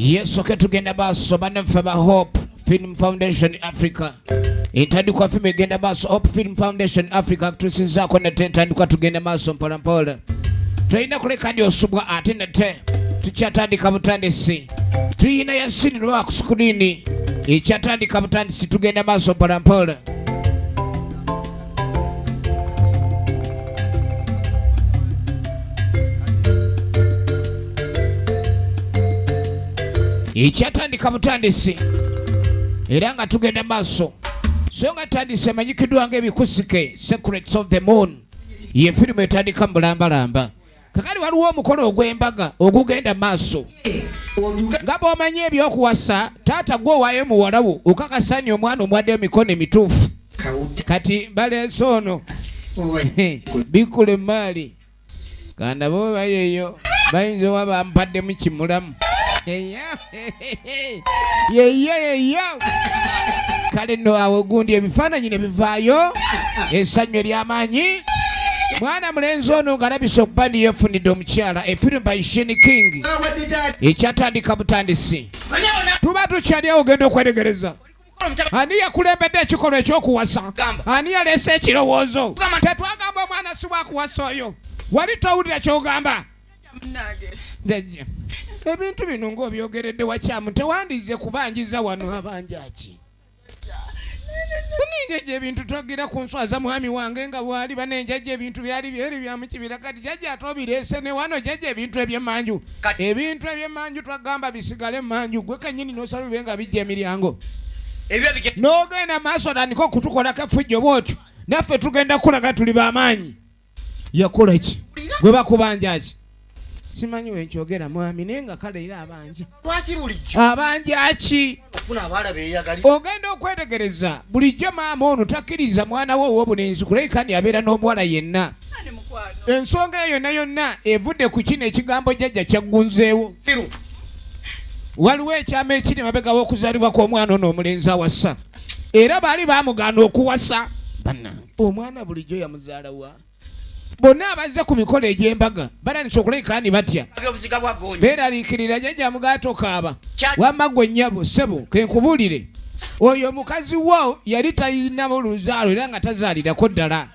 Yesoke tugenda maaso bannaffe ba Hope Film Foundation Africa. Entandikwa firimu egenda maaso. Hope Film Foundation Africa tusinzaako nate entandikwa, tugenda maaso mpola mpola. Tolina kuleka ndi osubwa ate nate tukyatandika butandisi. Tuyina Yasini lwa ku sukulini ekyatandika butandisi, tugenda maaso mpola mpola. Ekyatandika butandisi era nga tugenda maaso, so nga tandise emanyikiddwa nga Ebikusike, Secrets of the Moon, ye firimu etandika mu bulambalamba. Kakati waliwo omukolo ogw'embaga ogugenda maaso. Nga bw'omanyi ebyokuwasa, taata gwe owaayo muwala wo, okakasa ni omwana omuwadde emikono emituufu. Kati baleese ono bikula emaali kanda bo bayeyo bayinza oba bampaddemu kimulamu yeyo yeyo. Kale nno awo gundi ebifaananyi ne bivaayo, essanyu ery'amaanyi. Mwana mulenzi ono ng'alabise okuba ndi yeefunidde omukyala. Efirimu by Shin King ekyatandika butandisi. Tuba tukyali awo, ogenda okweregereza ani yakulembedde ekikolwa ekyokuwasa, ani yaleese ekirowoozo. Tetwagamba omwana si bwakuwasa oyo, wali towulira kyogamba. Jajja, ebintu bino ng'obyogeredde wakyamu, tewandize kubanjiza wano. Abanjaki banenjajja, ebintu twagira ku nswaza mwami wange nga bwali banenjajja, ebintu byali byeri byamukibira. Kati jajja ate obireese ne wano. Jajja, ebintu ebyemmanju, ebintu ebyemmanju twagamba bisigale emmanju, gwe kenyini n'osala bibe nga bijja emiryango n'ogenda maaso otandika okutukolako effujjo bwotyo. Naffe tugenda kukulaga tuli bamaanyi. Yakola ki? Gwe bakubanja ki? Simanyi wenkyogera mwami, naye nga kale era abanja. Lwaki bulijjo Abanja ki? Ofuna abaala beeyagalira? Ogenda okwetegereza, bulijjo maama ono takkiriza mwana we ow'obulenzi kulabika ndi abeera n'omuwala yenna. Ensonga eyo yonna yonna evudde ku kino ekigambo jjajja kyaggunzeewo. Firu. Waliwo ekyama ekiri mabega w'okuzaalibwa kw'omwana ono omulenzi awasa, era baali bamugaana okuwasa. Bannange, omwana bulijjo yamuzaala wa? Bonna abazze ku mikolo egy'embaga batandise okulabika ni batya. Obuziga bwa goonya. Beeraliikirira. Jjajja mugaatokaaba, wamma gwe nnyabo, ssebo, kenkubuulire, oyo mukazi wo yali talinamu luzaalo era nga tazaalirako ddala,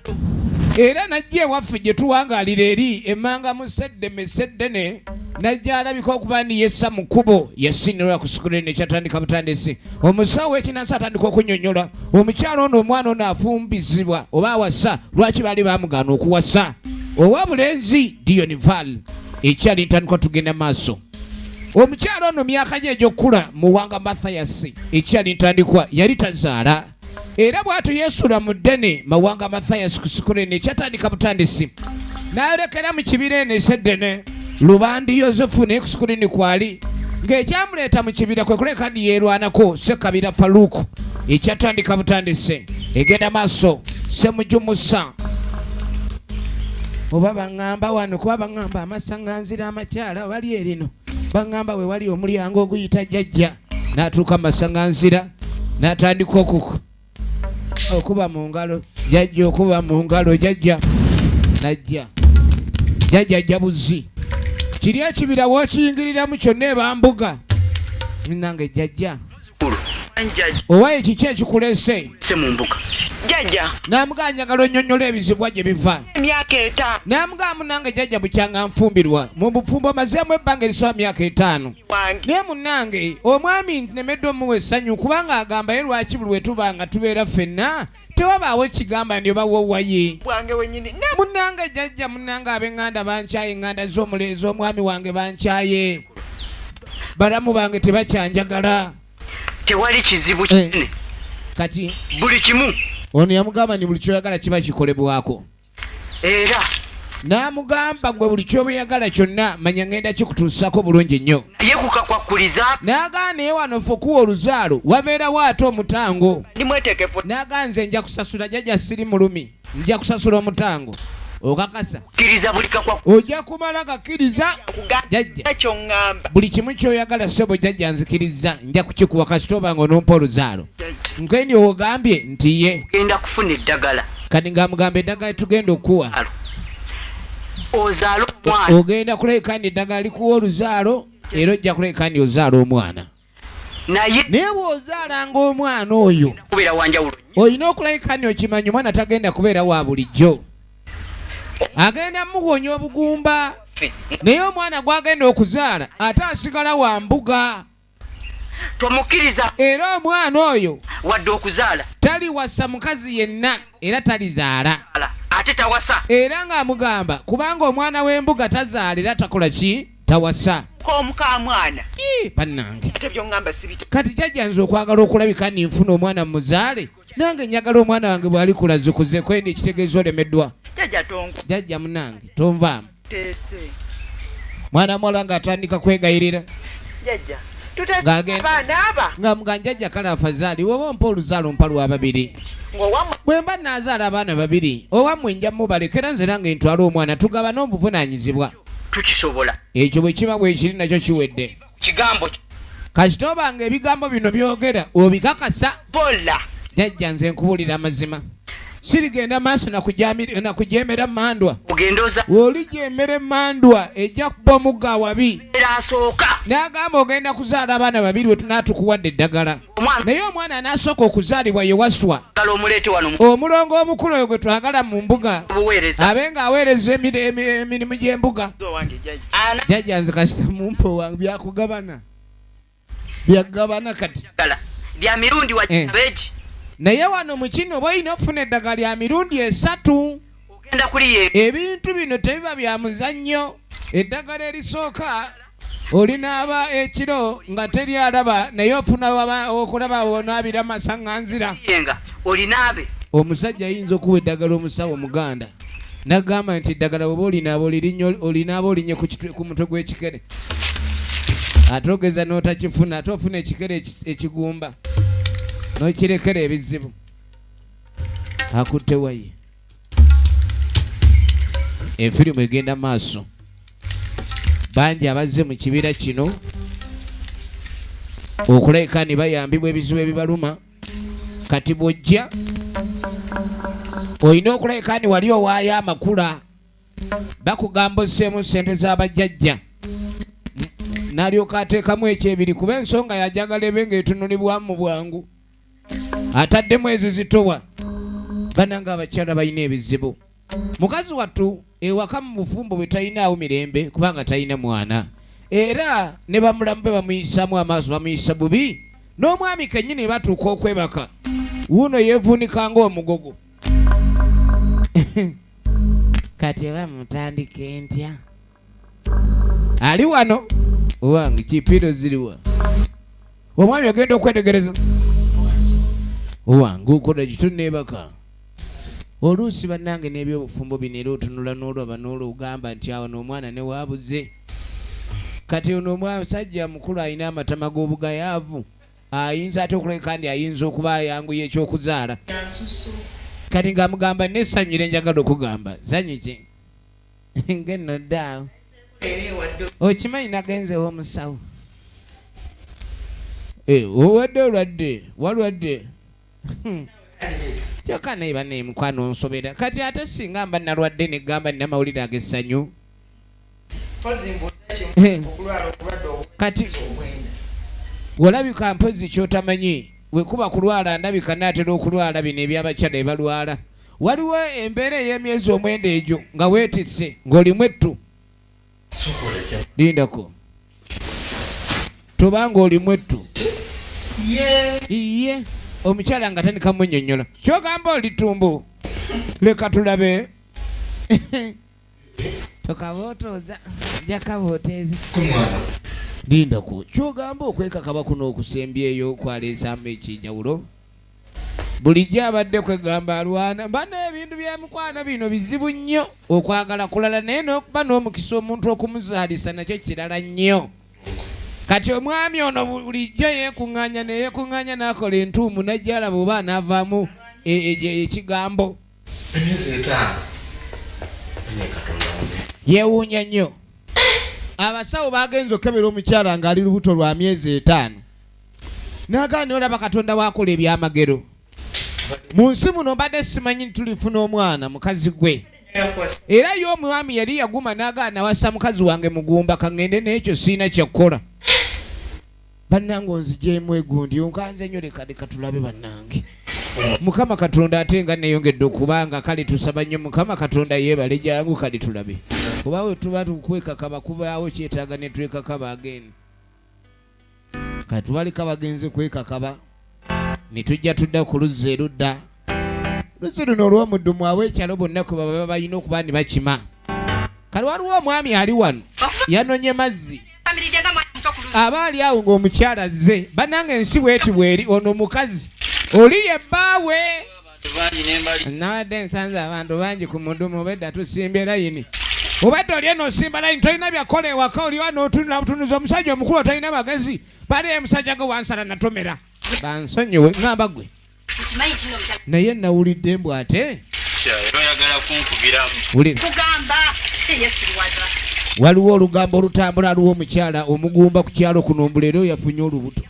era najja ewaffe gye tuwangaalira eri emmanga mu seddeme seddene, najja alabika okuba ndi yessa mu kkubo. Yasinirwa ku sikulini ekyatandika butandisi. Omusawo w'ekinansi atandika okunyonyola omukyalo ono, omwana ono afumbizibwa oba awasa, lwaki baali bamugaana okuwasa owa bulenzi Dion Val. Ekyali ntandikwa, tugenda maaso. Omukyalo ono myaka gye egy'okukula Muwanga Mathias, ekyali ntandikwa, yali tazaala era bw'atyo yeesula mu ddene. Mawanga Mathias ku sikulini ekyatandika butandisi n'ayolekera mu kibira eno eseddene Lubandi Yosefu, naye ku sikulini kwali ng'ekyamuleeta mu kibira kwe kuleka ndi yeerwanako Sekabira Faluku. Ekyatandika butandisi, egenda maaso. Semuju Musa oba baŋŋamba wano, kuba baŋŋamba amasaŋŋanzira amakyala bali erino, baŋŋamba we wali omulyango oguyita jjajja. N'atuuka mu masaŋŋanzira n'atandika okuba mu ngalo jjajja, okuba mu ngalo jjajja, najja jjajja ajja buzi. Kiri ekibira w'okiyingiriramu kyonna ebambuga. Nange jjajja, owaye kiki ekikuleese? Se mu mbuga, jjajja. N'amugamba, njagala onnyonnyola ebizibwa gye biva. Emyaka 5. N'amugamba, munange jjajja, bukyanga nfumbirwa mu bufumbo mazeemu ebbanga erisoba myaka 5. Wange. Naye munnange omwami nnemedde omuwa essanyu, kubanga agamba ye lwaki buli we tuba nga tubeera ffenna tewabaawo kigamba ndi oba wowaye. Bwange wenyini. Munnange jjajja, munnange ab'eŋŋanda bankyaye, eŋŋanda z'omulenzi omwami wange bankyaye, balamu bange tebakyanjagala. Tewali kizibu kinene. Kati buli kimu. Ono yamugamba ni buli kyoyagala kiba kikolebwako. Era N'amugamba, gwe buli kyobayagala kyonna manya ngenda kikutuusako bulungi nnyo. Ye kukakwakuliza. N'agaana, naye wano fe okuwa oluzaalo wabeerawo ate omutango. Ndi mwetegefu. N'agaa, nze nja kusasula jjajja, siri mulumi, nja kusasula omutango. Okakasa? Kkiriza buli kakwa. Ojja kumala gakkiriza jjajja. Ekyo ŋŋamba. Buli kimu kyoyagala ssebo jjajja nzikiriza nja kukikuwa kasita oba nga onompa oluzaalo. Nkeni ogambye nti ye. Genda kufuna eddagala. Kati ng'amugamba eddagala tugenda okuwa ozaale omwana. Ogenda kulabika ndi eddagala likuwa oluzaalo. Era ojja kuleka ndi ozaala omwana. Naye Naye bw'ozaalanga omwana oyo, kubeera wanjawulo nnyo. olina okulabika nti okimanyi omwana tagenda kubeera wa bulijjo, agenda muwonya obugumba. Ffe, Naye omwana gw'agenda okuzaala ate asigala wa mbuga. Tomukkiriza Era omwana oyo wadde okuzaala. taliwasa mukazi yenna era talizaala. Ala, ate tawasa. Era ng'amugamba kubanga omwana w'embuga tazaala era takola ki, tawasa. Omukamwana. Ii, bannange. Ate byoŋŋamba sibita. Kati jjajja, nze okwagala okulabika ni nfuna omwana muzaale, nange njagala omwana wange bw'alikula zukuze kwendi, ekitegeeza olemeddwa. Jjajja, tongo. Jjajja munange, tonvaamu. Teese. Mwana muwala ng'atandika kwegayirira. Jjajja, Ng'agenda- abaana aba. Nga mga njajja, kale afazaali woba ompa oluzaalo mpa lwa babiri. Ng'owammwe. Bwe mba naazaala abaana babiri, owammwe nja mubalekera, nze nange ntwale omwana tugabane obuvunaanyizibwa. Tukisobola. Ekyo bwe kiba bwe kiri, nakyo kiwedde. Kigambo ki? Kasita obanga ebigambo bino byogera obikakasa. Bola. Jjajja, nze nkubuulira amazima, sirigenda maaso nakujemera mandwa. Ogenda ozaala. Olijemera emandwa ejja kuba omugga awabi. Asooka. N'agamba ogenda kuzaala abaana babiri, we tunaatukuwadde eddagala. Omwana. Naye omwana anaasooka okuzaalibwa ye Waswa. Gala omuleete wano mu Omulongo omukulu oyo gwe twagala mu mbuga buweereza. abe ng'aweereza emirimu gy'embuga. Owange jjajja. Ana. Jjajja, nze kasita mumpa owange, byakugabana byakugabana kati. Ddagala lya mirundi wa Eh. beegi. Naye wano mu kino oba olina okufuna eddagala lya mirundi 3. Ogenda kuliye. Ebintu bino tebiba bya muzannyo. Eddagala erisooka olinaaba ekiro nga teri alaba, naye ofuna okulaba onaabira masaŋŋanzira. Yenga olinaabe. Omusajja ayinza okuwa eddagala, omusawo omuganda nagamba nti eddagala bweba olinaaba olinaaba olinye ku mutwe gw'ekikere, ate ogeza n'otakifuna, ate ofuna ekikere ekigumba n'okirekera ebizibu. Akutte waye efirimu egenda maaso. Bangi abazze mu kibira kino okulabika ne bayambibwa ebizibu ebibaluma. Kati bw'ojja olina okulabika ni wali owaayo amakula, bakugamba osseemu ssente z'abajjajja, n'alyoka ateekamu ekyebiri, kuba ensonga yajagala ebe ng'etunulibwamu mu bwangu. Ataddemu ezizitowa. Bananga, abakyala balina ebizibu. Mukazi wattu ewaka mu bufumbo bwe talinaawo mirembe kubanga talina mwana, era ne bamulamu be bamuyisaamu amaaso, bamuyisa bubi. N'omwami kennyini batuuka okwebaka, wuuno yeevuunika ng'omugogo. Kati oba mutandike ntya? Ali wano owange, kipiiro ziriwa? Omwami agenda okwetegereza, owange okola kituneebaka oluusi. Bannange, n'ebyobufumbo bino era otunula n'olaba n'olugamba nti awo n'omwana ne waabuze. Kati ono omusajja mukulu alina amatama g'obugayaavu, ayinza ate okuleka ndi ayinza okuba ayanguya ekyokuzaala. Kati ng'amugamba nesanyire, njagala okugamba sanyu ki ngeno ddaawo. Okimanyi nagenzewo omusawo. Eh, owadde olwadde, walwadde. Kyokka naye bannaye mukwano nsobera. Kati ate singa mba nalwadde negamba nina amawulire ag'essanyu. Eh. Kati olabika mpozi kyotamanyi wekuba kulwala, ndabika naatera okulwala bino ebyabakyala ebalwala. Waliwo embeera ey'emyezi 9 egyo nga weetisse ng'olimu ettu. Lindako, tobanga olimu ettu. Iye omukyala nga tandika munnyonnyola, kyogamba oli tumbu, leka tulabe tokabootoza jakabooteeza. Lindako, kyogamba okwekakaba kuno okusembyeyo kwaleesaamu ekinjawulo. Bulijjo abadde kwegamba alwana bana. Ebintu byemikwano bino bizibu nnyo. Okwagala kulala, naye n'okuba n'omukisa omuntu okumuzaalisa nakyo kirala nnyo. Kati omwami ono bulijjo yeekuŋŋaanya neyeekuŋŋaanya n'akola entuumu najja alaba oba anaavaamu ekigambo. Emyezi 5 ne Katonda wange. Yeewuunya nnyo. Abasawo bagenza okukebera omukyala ng'ali lubuto lwa myezi 5, n'agaana. Olaba Katonda waakola ebyamagero mu nsi muno. Mbadde simanyi nti tulifuna omwana mukazi gwe. Era ye omwami yali yaguma n'agaana, wasa mukazi wange mugumba, kaŋŋende n'ekyo siina kyakkola. Bannange onzigyemu egundi onkanze nnyo, leka leka tulabe bannange. Mukama Katonda ate nga neyongedde okubanga kale tusaba nnyo Mukama Katonda yeebale, jangu kale tulabe. Kuba we tuba tukwekakaba kubaawo kyetaaga ne twekakaba again. Kati tubaleka bagenze kwekakaba ne tujja tudda ku luzzi erudda. Luzzi luno olw'omuddumu ab'ekyalo bonna kwe baba balina okuba ne bakima. Kale waliwo omwami ali wano yanonye mazzi. Aba ali awo ng'omukyala azze. Bannange ensi bweti bweri, ono omukazi oli ye bbaawe. Nabadde nsanze abantu bangi ku mudumu, obedda tusimbye layini. Obadde oli eno osimba layini, tolina byakola ewaka, oli wano otunula butunuzi. Omusajja omukulu otalina magezi, bali omusajja gwe wansala natomera. Bansonyiwe ŋŋamba gwe. Naye nawulidde mbu ate waliwo olugambo olutambula, aliwo omukyala omugumba ku kyalo kuno mbu leero yafunye olubuto.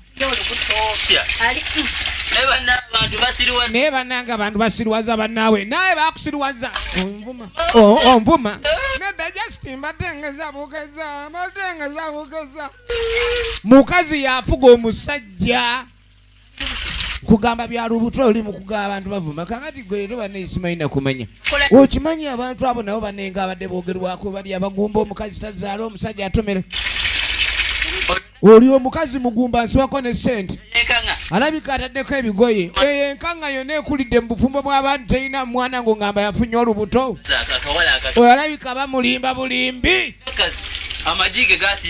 Naye bannange abantu basirwaza bannaawe, naye bakusirwaza. Onvuma, onvuma. Nedda just mbadde ngeza bugeza, mbadde ngeza bugeza. Mukazi yafuga omusajja. Kugamba bya lubuto oli mu kugamba abantu bavuma. Kakati gwe leero banne simanyi na kumanya. Okimanyi abantu abo nabo bannenga abadde boogerwako bali abagumba, omukazi tazaala, omusajja atomera. Oli omukazi mugumba nsibako ne ssente. Alabika ataddeko ebigoye. Eyo enkanga yonna ekulidde mu bufumbo bw'abantu terina mwana ng'ongamba yafunye olubuto. Oyo alabika bamulimba bulimbi.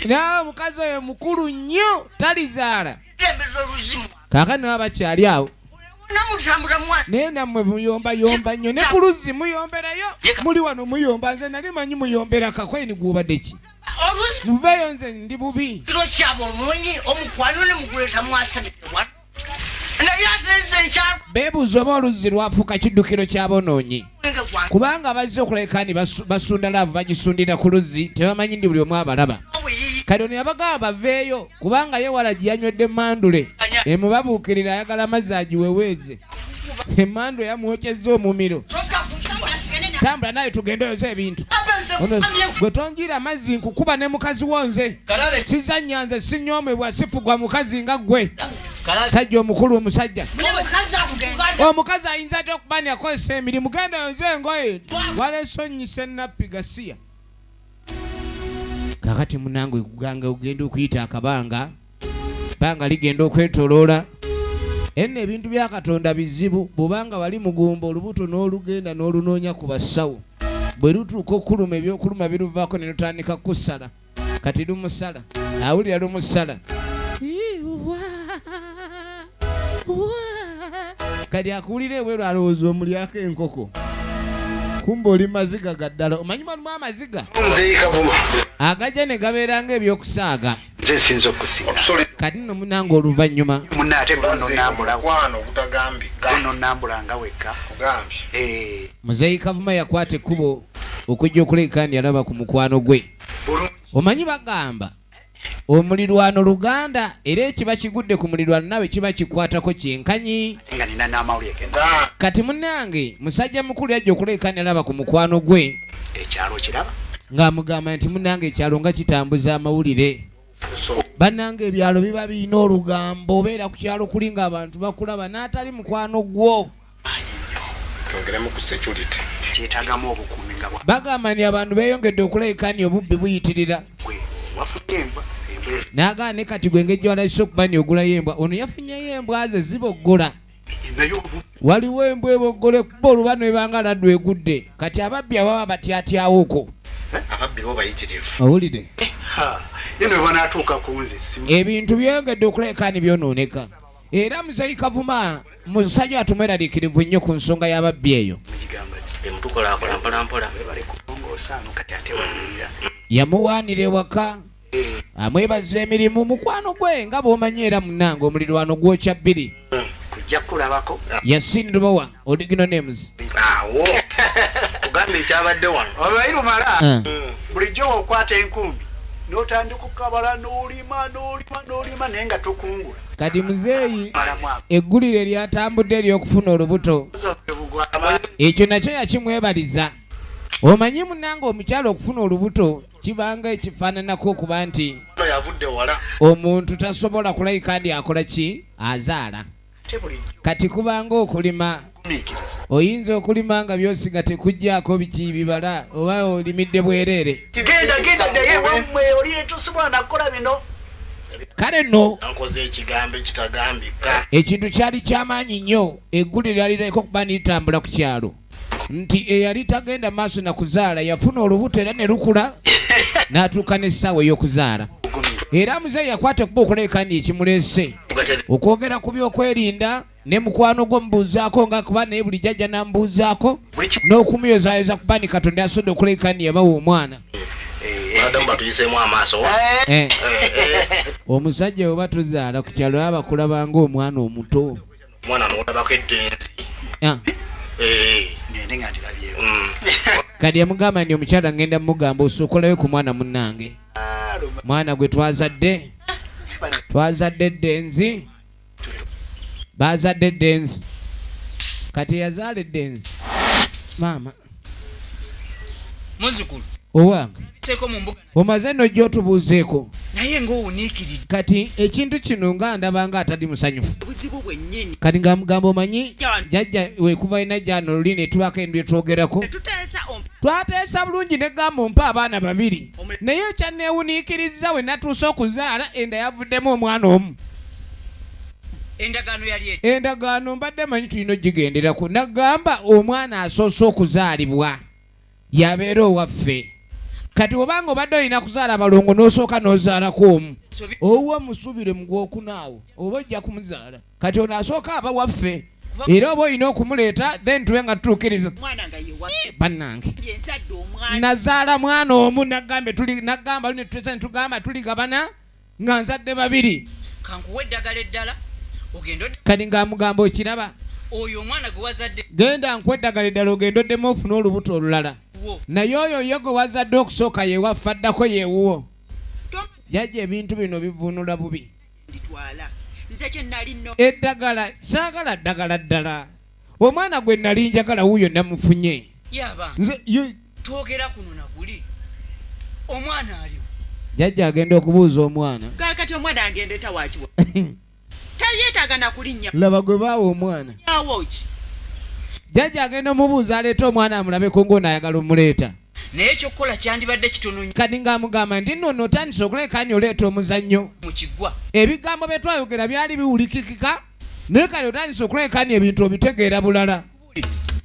Naye omukazi oyo mukulu nnyo talizaala. Kaakano baba bakyali awo. Naye nammwe muyombayomba nnyo ne ku luzzi muyomberayo. Muli wano muyomba, nze nali manyi muyombera kakweni gw'obadde ki? Muveeyo nze ndi bubi. Beebuuza oba oluzzi lwafuuka kiddukiro ky'abonoonyi. Kubanga bazze okulabika nti basunda laavu bagisundira ku luzzi, tebamanyi ndi buli omu abalaba. Kati ono yabagamba baveeyo kubanga ye walagi yanywedde mandule emubabuukirira ayagala amazzi agiweweeze. Emandule yamwokyezza omumiro. Tambula naye tugende oyoze ebintu. Gwe tonjiira amazzi nkukuba ne mukazi wo nze. Sizannya nze sinyoomebwa sifugwa mukazi nga ggwe. Sajja omukulu omusajja. Omukazi ayinza atya okuba nti akozesa emirimu? Genda oyoze engoye. Waleese onnyise nappi gasiya. Kaakati munnange oganga ogenda okuyita akabanga, bbanga ligenda okwetoloola. Enno ebintu bya Katonda bizibu, bw'obanga wali mugumba olubuto n'olugenda n'olunoonya ku basawo, bwe lutuuka okuluma ebyokuluma biruvaako ne lutandika kukusala. Kati lumusala, awulira lumusala. Kati akuwulira ebweru alowooza omulyako enkoko, kumbe oli maziga ga ddala. Omanyi mulimu amaziga agajja ne gabeera ng'ebyokusaaga. Nze nsinza okusinga. Kati nno munange oluvannyuma munne ate gononambula nga wekka. Muzeeyi Kavuma yakwata ekkubo okujja okuleka ndi alaba ku mukwano gwe. Omanyi bagamba omulirwano Luganda, era ekiba kigudde ku mulirwano nawe kiba kikwatako kyenkanyi. Kati munnange musajja mukulu yajja okuleka ndi alaba ku mukwano gwe. Ekyalo kiraba ng'amugamba nti munnange ekyalo nga kitambuza amawulire. Bannange ebyalo biba birina olugambo, obeera ku kyalo kuli ng'abantu bakulaba n'atali mukwano gwo. Twongeremu ku security. Kyetagamu obukuumi nga bwa Bagamba nti abantu beeyongedde okulabika nti obubbi buyitirira. Wafunye embwa, embwa. N'agaana ne kati gwe engeri gy'olabise okuba nti ogulayo embwa, ono yafunyeyo embwa ze ziboggola. Waliwo embwa eboggola ekuba oluba n'ebanga laddu egudde. Kati ababbi ababa batyatyawo okwo. Ababbi bo bayitirivu. Owulidde? Ye ne banaatuuka ku nze. Ebintu byeyongedde okulabika ni byonooneka. Era Muzeeyi Kavuma musajja atumweraliikirivu nnyo ku nsonga y'ababbi eyo. Yamuwaanira ewaka amwebaza emirimu mukwano gwe nga bw'omanyi era munnange omulirwano gwokya bbiri. Kujja kulabako. Yasin Lubowa, Original Names. Awo. Kugambye ekyabadde wano. Obayi lumala. Bulijjo okwata enkumbi n'otandika okukabala n'olima n'olima n'olima naye nga tokungula. Kati muzeeyi eggulire lyatambudde ery'okufuna olubuto ekyo nakyo yakimwebaliza. Omanyi munnange omukyala okufuna olubuto kibanga ekifaananako okuba nti Avudde wala. Omuntu tasobola kulayika ndi akola ki azaala. Kati kubanga okulima, oyinza okulima nga byosiga tekujjaako biki bibala, oba olimidde bwereere. Genda, genda ddayo ewammwe, oli tosobola nakukola bino. Kale nno Nkoze ekigambo ekitagambika. Ekintu kyali kyamaanyi nnyo. Eggulire lyalireko okuba nilitambula ku kyalo nti eyali tagenda maaso na kuzaala yafuna olubuto era ne lukula n'atuuka n'essaawa ey'okuzaala. Era muzeeyi yakwata ekuba okulabika nti ekimuleese okwogera ku byokwerinda ne mukwano gwo mubuuzaako, nga kuba naye buli jjajja n'amubuuzaako n'okumuyozaayoza kuba ni Katonda yasobodde okulabika nti yabawa omwana. Badamu batuyiseemu amaaso. Omusajja bwe batuzaala ku kyalo baba bakulaba ng'omwana omuto. Omwana nolabako eddenzi. Ngende nga ndirabyewo. Kati yamugamba nti omukyala ngenda mugamba osooka olabe ku mwana munnange, mwana gwe twazadde, twazadde eddenzi, bazadde eddenzi. Kati yazaala eddenzi, maama. Muzzukulu. Owange. Seeko mu mbuga. Omaze nojja otubuuzeeko. Naye ng'owuniikiridde. Kati ekintu kino nga ndaba nga atali musanyufu. Obuzibu bwennyini. Kati nga mugamba, omanyi jjajja wekuva ina jano luli ne tubaako endu etwogerako. Tuteesa. Twateesa bulungi ne gamba ompa abaana babiri, naye ekyanneewuniikiriza we natuuse okuzaala enda yavuddemu omwana omu. Endagaano yali eti? Endagaano mbadde manyi tulina ogigenderako. Nagamba omwana asoose okuzaalibwa yabeera owaffe. Kati obanga obadde olina kuzaala abalongo n'osooka n'ozaalako omu, owuwe omusuubire mu gwokunaawo oba ojja kumuzaala. Kati ono asooka aba waffe era oba olina okumuleeta, then tube nga tutuukiriza. Omwana nga yewa. Bannange. Enzadde omwana. Nazaala mwana omu, nagambe tuli, nagamba luli netutesa netugamba tuligabana nga nzadde babiri. Kankuwa eddagala eddala ogenda Kati ng'amugamba, okiraba? Oyo omwana gwe wazadde. Genda nkuwa eddagala eddala ogenda oddemu ofune olubuto olulala. Wo. Naye oyo ye gwe wazadde okusooka yewaffe, addako yewuwo. Jajja, ebintu bino bivuunula bubi. Nditwala nze kye nali nno. Eddagala saagala ddagala ddala. Omwana gwe nali njagala wuuyo namufunye. Yaba. Nze Twogera kuno na guli, omwana aliwo? Jajja agenda okubuuza omwana. Kakati omwana agendeta wakiwa? Tayeetaaga nakulinnya. Laba gwe baawa omwana. Awo ki? Jajja agenda omubuuza aleete omwana amulabeko ng'ono ayagala omuleeta. Naye ekyokukola kyandibadde kitono nnyo. Kati ng'amugamba nti nno otandise okuleka ni oleeta omuzannyo. Mu kiggwa. Ebigambo bye twayogera byali biwulikikika, naye kale otandise okuleka ni ebintu obitegeera bulala.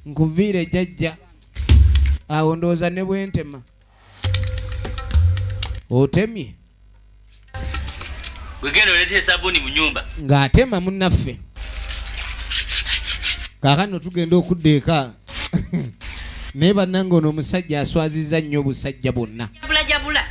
Nkuviire jjajja, awo ndowooza ne bwentema otemye. Wegenda oleeta esabbuuni mu nyumba. Ng'atema munnaffe. Kaakano tugenda okudda eka, naye bannange ono omusajja aswaziza nnyo obusajja bwonna. Jabula.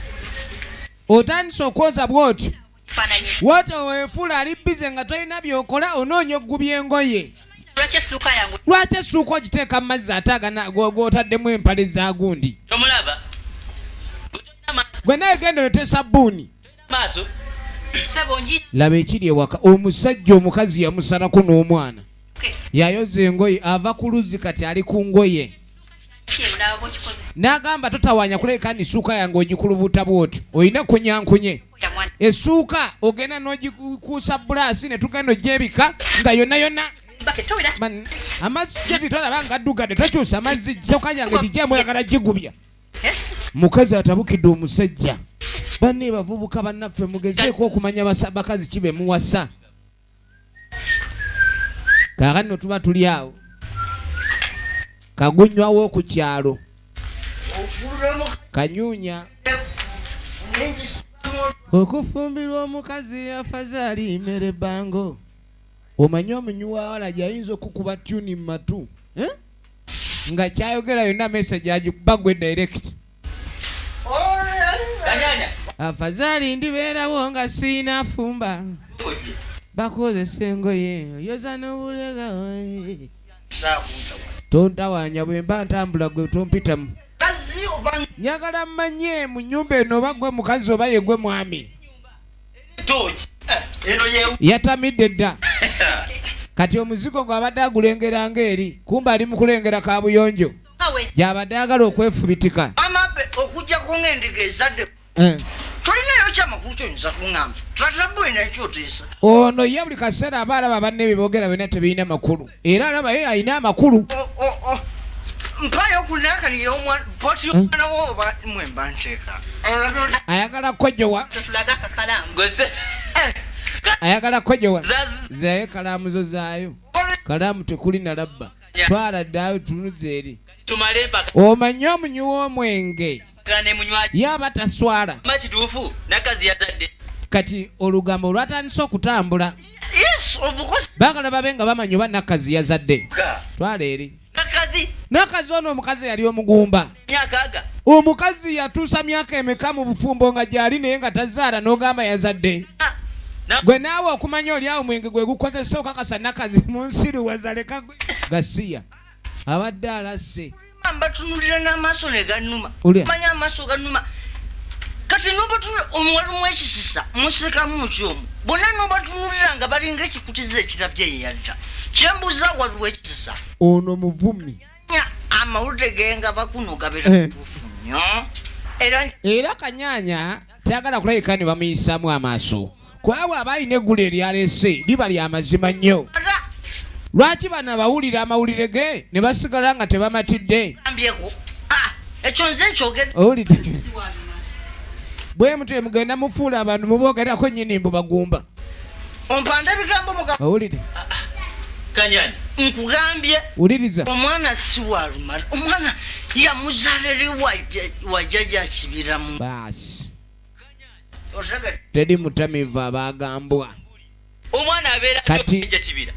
Otandise okwoza bw'otyo. Kifaananyi. Wotyo weefuula ali bize nga tolina byokola, onoonya okugubya engoye. Lwaki essuuka yange? Lwaki essuuka ogiteeka mu mazzi ate agana gw'otaddemu empale za gundi? Tomulaba? Gwe naye genda olete sabbuuni. Maaso. Sebo nji. Laba ekiri ewaka. Omusajja omukazi yamusalako n'omwana. Yayoza engoye, ava ku luzzi, kati ali ku ngoye. Kyemulaba bwokikoze. N'agamba totawaanya kuleka ni ssuuka yange ogikulubuta bw'otyo, olina kunyankunye Ya mwana. Essuuka ogenda n'ogikuusa bulaasi ne tugenda ogyebika nga yonna yonna. Bake towera. Amazzi tolaba nga addugadde? Tokyusa amazzi, ssuuka yange gijjemu, oyagala gigubya. Mukazi atabukidde omusajja. Banne bavubuka bannaffe, mugezeeko okumanya bakazi ki be muwasa. Kaakati no tuba tuli awo kagunywawo ku kyalo kanyunya okufumbirwa omukazi afazaali mmere bango. Omanyi omunywi wa wala ayinza okukuba tune mu matu, eh? Nga kyayogera yonna message agikuba gwe direct. Kanyanya. Afazaali ndibeerawo nga siina fumba, bakozesa engoye oyoza n'obulega. Tontawanya, bwe mba ntambula gwe tompitamu. Njagala mmanye mu nnyumba eno oba gwe mukazi oba ye gwe mwami. Toki eno ye. Yatamidde dda. Kati omuzigo gwabadde agulengera ng'eri kumba ali mu kulengera kabuyonjo gyabadde ayagala okwefubitika. Amabe okujjako ng'endiga ezadde. Eh. Tolinayo kyamakulu. Kyoyinza kuŋŋamba tataboyina kyoteesa. Ono ye buli kaseera aba alaba banne byeboogera byonna tebirina makulu, era alaba ye alina amakulu. Mpayo kunakaniye omwana poti omwana wo oba mwemba nteeka. Ayagala kkojowa. Tulaga akakalaamu. Gose. Ayagala kkojowa zayo kalaamu zo zaayo kalaamu tekuli na labba twala ddaayo tunuze eri. Tumale mpaka. Omanye omunywi w'omwenge Ne munywa. ye aba taswala. Ma kituufu nakazi yazadde. Kati olugambo olwatandise okutambula. Yes, of course. Baagala babe nga bamanyi oba nakazi yazadde. Twala eri. Nakazi. Nakazi ono omukazi yali omugumba. Myaka aga. Omukazi yatuusa myaka emeka mu bufumbo nga gyali naye nga tazaala n'ogamba yazadde. Gwe naawe okumanya oli awo mwenge gwe gukozesa okakasa nakazi mu nsiru wazaleka gasiya. Abadde alasse. Mbatunulira n'amaaso ne gannuma. Ulya. Manya amaaso gannuma. Kati n'obatunulira omuwalumu ekisisa musekamu mutyo omwo. Bonna n'obatunulira nga balinga ekikutiza ekirabye eyadda. Kyembuuza waliwo ekisisa. Ono muvumi. Nya amawulire genga bakuno gabeera matuufu nnyo. Era Era Kanyanya tayagala kulabika ne bamuyisaamu amaaso. Kubanga aba alina eggulu eryaleese liba lya mazima nnyo. Lwaki bano abawulira amawulire ge ne basigala nga tebamatidde? Gambyeko. Ekyo nze nkyogedde. Owulidde? Bwe mutyo mugenda mufuula abantu muboogerako nnyini mbu bagumba. Ompanda ebigambo muga. Owulidde? Kanyanya. Nkugambye. Wuliriza. Omwana si wa lumala. Omwana yamuzaala eri wajjajja Kibira mu. Baasi. Otegedde? Teri mutamiivu abagambwa. Omwana abeera Kati- jjajja Kibira.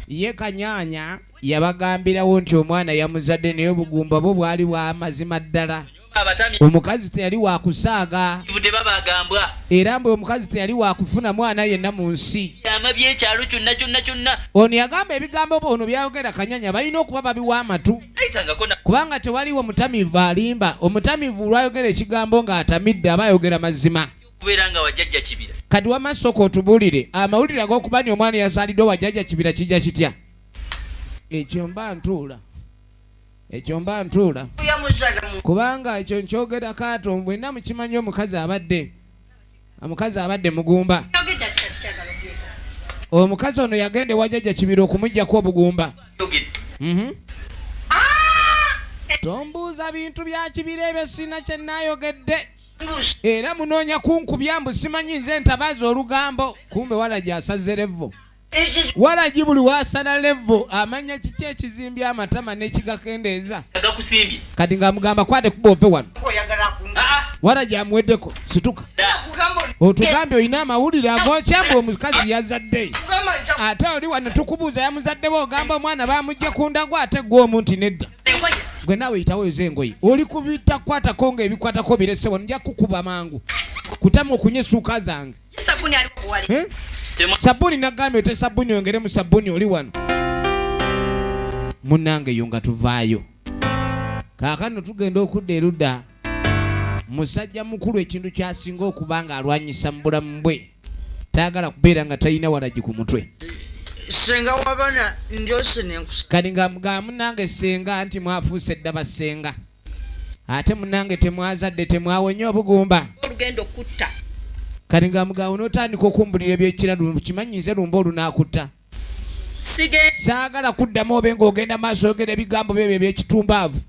Ye Kanyanya yabagambirawo nti omwana yamuzadde naye obugumba bwo bwali bwa mazima ddala. Abatami. Omukazi teyali wakusaaga. Tebabagambwa. Era mbwe omukazi teyali wakufuna mwana yenna mu nsi. Byama by'ekyalo kyonna kyonna kyonna. Ono yagamba ebigambo ono byayogera Kanyanya balina okuba babiwa amatu. Ayitangako na. Kubanga tewaliwo mutamiivu alimba. Omutamiivu lwayogera ekigambo ng'atamidde aba ayogera mazima. Kubeera nga wajjajja Kibira. Kati wamma sooka otubuulire amawulire ag'okuba nti omwana yazaaliddwa wajjajja Kibira kijja kitya? Ekyo mba ntuula. Ekyo mba ntuula. Yamuzaala mu. Kubanga ekyo nkyogera kaato mwenna mukimanyi omukazi abadde. Omukazi abadde mugumba. Yogedde ati kati kyagala obyeka. Omukazi ono yagenda ewa jjajja Kibira okumuggyako obugumba. Yogedde. Tombuuza bintu bya Kibira ebyo sirina kye nnaayogedde. Era munoonya kunkubya mbu simanyi nze ntabaaza olugambo. Kumbe walagi asaze levo. Walagi buli waasala levo amanya kiki ekizimbya amatama n'ekigakendeeza. Agakusimbye. Kati ng'amugamba kwate kuba ove wano. Oyagala kumba. Walagi amuweddeko situka. Kugamba. Otugambye olina amawulire agokya mbu omukazi yazadde. Kugamba. Ate oli wano tukubuuza yamuzadde ogamba omwana bamugye ku ndagu ate gwe omu nti nedda. Gwe naawe yitawo ezo engoye. Oli kubitakwatako ng'ebikwatako birese wano nja kukuba mangu. Kutamu okunywa essuuka zange. Sabbuuni ali kuwale. Eh? Sabbuuni nagambye ote sabbuuni oyongere mu sabbuuni oli wano. Munnange eyo nga tuvaayo. Kaakano tugenda okudda erudda. Musajja mukulu ekintu ky'asinga okuba ng'alwanyisa mu bulamu bwe. Tayagala kubeera nga talina walagi ku mutwe. Ssenga w'abaana ndyose nenkusa. Kati nga nga munnange ssenga nti mwafuuse dda bassenga. Ate munnange temwazadde temwawonye obugumba. Olugendo okutta. Kati nga mugaawo n'otandika okumbulira ebyekiralu kimanyi nze lumba olunaakutta. Sige. Saagala kuddamu obe ng'ogenda maaso oyogera ebigambo byebyo eby'ekitumbaavu.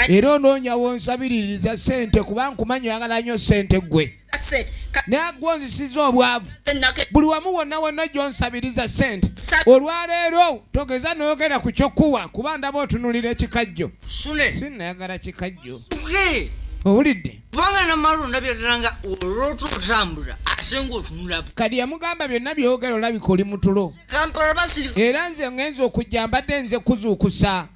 Era onoonya wonsabiririza ssente kuba nkumanyi oyagala nnyo ssente ggwe. Sente. Naye gwe onzisiza obwavu. Nake. Buli wamu wonna wonna gy'onsabiriza ssente. Olwaleero togeza n'oyogera ku ky'okuwa kuba ndaba otunulira ekikajjo. Sule. Sinnayagala kikajjo. Tuke. Owulidde? Kubanga namala ondabye ddala nga olwota otambula ate ng'otunula. Kati yamugamba byonna by'oyogera olabika oli mu tulo. Kampala basirika. Era nze ngenze okujja mbadde nze kuzuukusa.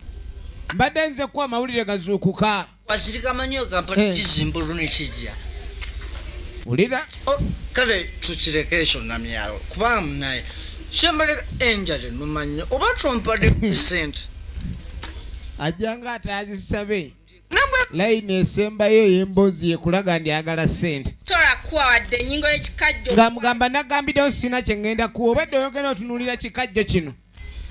Mbadde nze kuwa amawulire gazuukuka. Wasirika manyi Kampala kizimba olwo ne kijja. Wulira. Kale tukireke ekyo Namyalo kubanga munaye kyembaleka enjala ennuma nnyo oba tompadde ssente. Ajja nga ataazisabe. Layini esembayo ey'emboozi yekulaga ndi ayagala ssente. Sobola kuwa wadde ennyingo y'ekikajjo. Nga mugamba nagambiddewo sirina kye ŋŋenda kuwa obadde oyogera otunuulira kikajjo kino.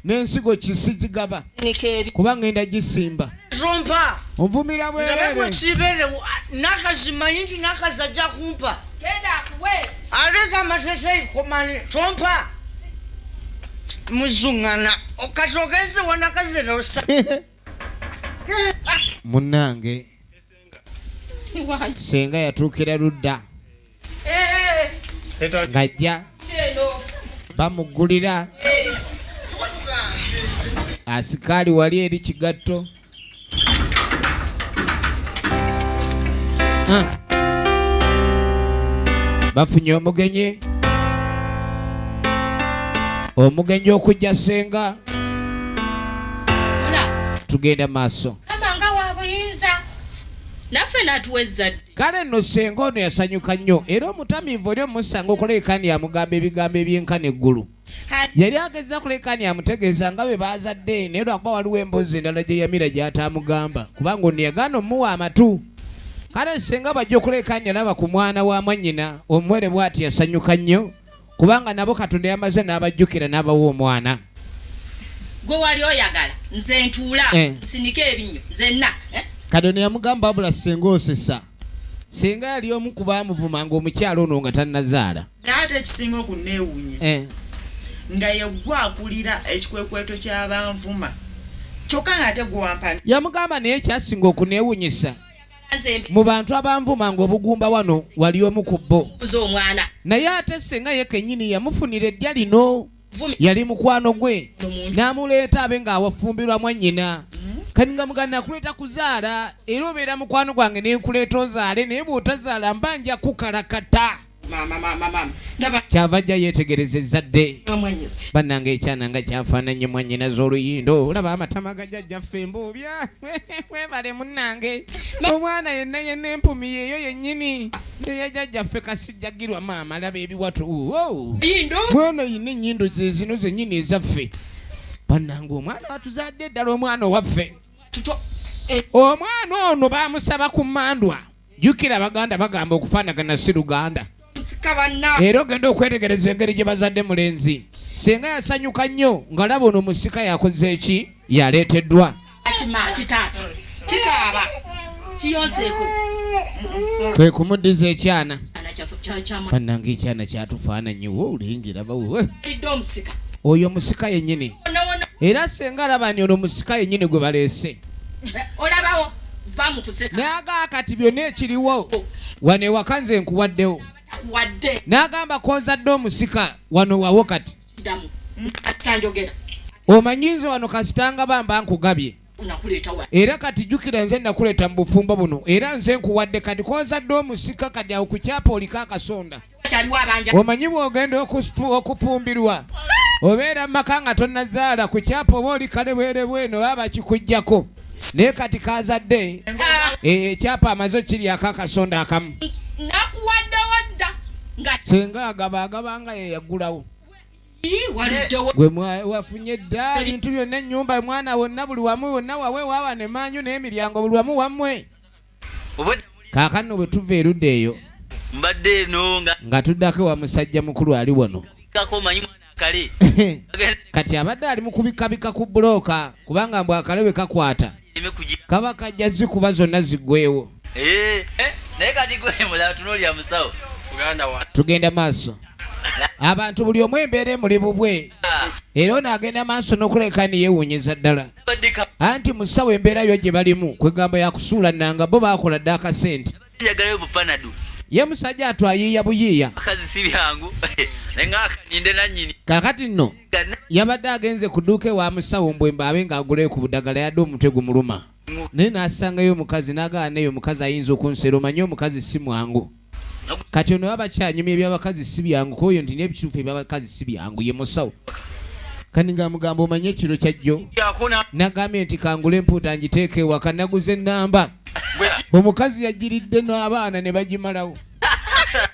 N'ensigo kisigigaba. Nika eri. Kuba ŋŋenda gisimba. Tompa. Onvumira bwereere. Sibeerewo nakazi manyi nti nakazi ajja kumpa. Genda akuwe. Ate gamba teteyikomani tompa muzungana kati ogenze wanakazira osa. Munnange, senga yatuukira ludda ng'ajja bamuggulira asikaali wali eri kigatto. Ah. Bafunye omugenyi, omugenyi okujja senga tugenda maaso. Kama nga wa buyinza naffe n'atuwa ezzadde. Kale nno senga ono yasanyuka nnyo, era omutamiivu oli omusanga okulekani amugamba ebigambo ebyenkana eggulu. Yali ageza kulekani amutegeeza nga bwe bazadde, naye lwakuba waliwo emboozi endala gye yamira gy'atamugamba, kubanga ono yagaana omuwa amatu. Kale senga bajja okulekani alaba ku mwana wa mwannyina omuwere bw'ati, yasanyuka nnyo kubanga nabo Katonda yamaze n'abajjukira n'abawa omwana. Gwe wali oyagala nze ntuula nsinike ebinnyo nzenna, eh? Kati ono yamugamba, wabula senga osesa, senga yali omu ku baamuvumanga omukyalo ono nga tannazaala. Naye ate ekisinga okunneewuunyisa nga yeggwe akulira ekikwekweto ky'abanvuma, kyokka ng'ate gwe wampa. Yamugamba, naye kyasinga okuneewunyisa Nze mu bantu abanvumanga obugumba wano wali omu ku bo mbuza omwana. Naye ate senga ye kennyini yamufunira eddya lino. Vumi. Yali mukwano gwe n'amuleeta abe ng'awafumbirwa mwannyina. Kati nga muganda nakuleeta kuzaala, era obeera mukwano gwange nenkuleeta ozaale, naye bw'otazaala mba nja kukalakata. Mama, mama, mama, ndaba. Kyava ajja yeetegereza ezzadde. Omwanyi. Bannange, ekyana nga kyafaananye mwannyina z'oluyindo. Olaba amatama ga jjajjaffe embuubya. Webale munnange, omwana yenna yenna empumi yeeyo yennyini eya jjajjaffe kasijjagirwa. Maama, laba ebiwatu. Oh. Yindo. Mwana yina ennyindo ze zino zennyini ezaffe. Bannange, omwana watuzadde eddala, omwana owaffe. Tuto. Omwana ono bamusaba ku mmandwa. Jjukira abaganda bagamba okufaanagana si luganda. Nsika banna. Era ogenda okwetegereza engeri gye bazadde mulenzi, singa yasanyuka nnyo ng'alaba ono musika yakoze eki yaleeteddwa. Kima kitaata kikaaba kiyonseeko. Kwe kumuddiza ekyana. Ana kyamulidde. Bannange, ekyana kyatufaananye wo, olingira bawe. Omusika. Oyo musika yennyini. Wonawona. Era senga alaba ni ono musika yennyini gwe baleese. Olabawo va mu kuseka. N'agaa kati byonna ekiriwo wano ewaka nze nkuwaddewo. Wadde. N'agamba konzadde omusika wano wawo kati. Ddamu asikanjogera. Omanyi nze wano kasitanga bamba nkugabye. Nakuleeta wa? Era kati jjukira nze nakuleeta mu bufumbo buno, era nze nkuwadde. Kati konzadde omusika, kati awo ku kyapa oliko akasonda. Wakyaliwo abanja. Omanyi bw'ogenda okufumbirwa obeera mu maka nga tonnazaala, ku kyapa oba oli kale bwere bweno baba bakikuggyako, naye kati kazadde ekyapa amaze okiryako akasonda akamu. Nakuwaddewo dda nga Senga agaba agaba nga ye yaggulawo. Ii, waluddewo. Gwe wafunye dda ebintu byonna, ennyumba, mwana wonna, buli wamu wonna wawe waawa nemanju n'emiryango buli wamu wammwe. Obwedda Kaakano bwe tuva erudda eyo mbadde eno nga nga tuddako wa musajja mukulu ali wano. kako omanyi mwana akale. Kati abadde ali mu kubikabika ku bulooka, kubanga mbw akale bwe kakwata Eme kugira. kaba kajja zikuba zonna ziggwewo. Eh, eh, naye kati gwe mulala tunuulira musawo. Tugenda maaso, abantu buli omu embeera emuli bubwe, era ono agenda maaso n'okuleka niyewuunyiza ddala. Badde ka Anti musawo embeera yo gye balimu kwegamba yakusuula nanga, bo baakola dda akasente. Njagalayo bupanado. Ye musajja atwayiiya buyiiya. Akazi si byangu. Naye nga akaninde nannyini. Kaakati nno yabadde agenze ku dduuka ewa musawo mbwembe abe ng'agulayo ku buddagala, yadde omutwe gumuluma, naye n'asangayo omukazi n'agaana, neyo omukazi ayinza okunsera, omanye omukazi si mwangu. Kati ono baba bakyanyumya ebyabakazi si byangu, kuoyo nti n'ebituufu ebyabakazi si byangu. Ye musawo kandi ng'amugamba, omanye ekiro kyajjo Yakuna. nagambye nti kangule empuuta ngiteeke ewaka, naguze enamba, omukazi yagiridde n'abaana ne bagimalawo,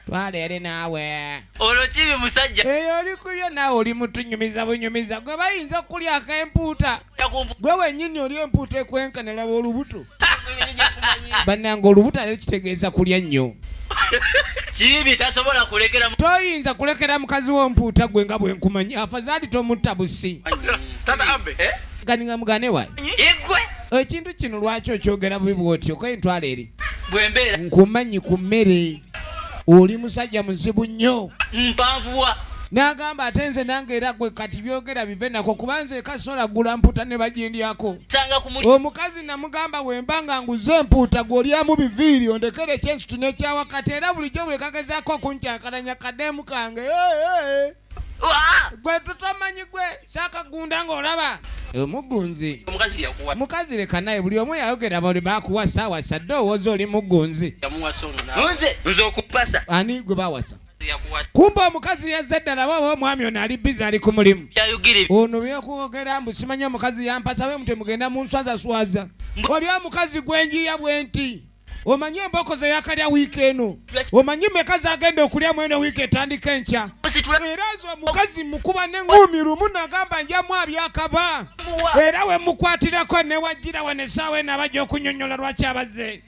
twala eri naawe. Olwo kibi musajja. Eyo oli kubyo naawe, oli mutunyumiza bunyumiza, gwe bayinza okulyako empuuta, gwe wennyini oli empuuta ekwenkana. Laba olubuto bannange, olubuto ate kitegeeza kulya nnyo. Kibi tasobola kulekera Toyinza kulekera mukazi w'ompuuta gwe nga bwe nkumanyi, afazaali tomutta busi. Tata Abe. Kati nga mugane wa Igwe. Ekintu kino lwaki okyogera bubi bwotyo? Ko entwala eri Bwembeera. Nkumanyi ku mmere. Oli musajja muzibu nnyo. Mpanvuwa. N'agamba ate nze nange era gwe kati byogera bive nako kuba nze eka sola gula mpuuta ne bagindyako. Sanga ku muli. Omukazi namugamba bwe mba nga nguze empuuta gw'olyamu biviiri ondekere ekyensutu n'ekyawakati era bulijjo buli kagezaako okunkyakalanya kadeemu kange. Hey, hey. Gwe totomanyi gwe saakagunda ng'olaba omugunzi. Omukazi yakuwa. Mukazi leka naye buli omu yayogera buli bakuwasa awasa dde owooza oli mugunzi. Yamuwasa ono naawe. Nze okupasa. Ani gwe bawasa? Yakuwasa. Kumbe omukazi yazze ddala baba omwami ono ali bizi ali ku mulimu. Yayogere. Ono byokwogera mbu simanyi omukazi yampasa bwe mutemugenda mu nswazaswaza. Oli omukazi gwenjiya bwe nti omanyi emboko ze yakalya wiiki eno, omanyi meka zagenda okulyamu eno wiiki etandika enkya. Era nze omukazi mukuba n'eŋŋuumi lumu nagamba njamu abyakaba era we mukwatirako ne wajjira wano essaawa eno abajja okunyonnyola lwaki abazze.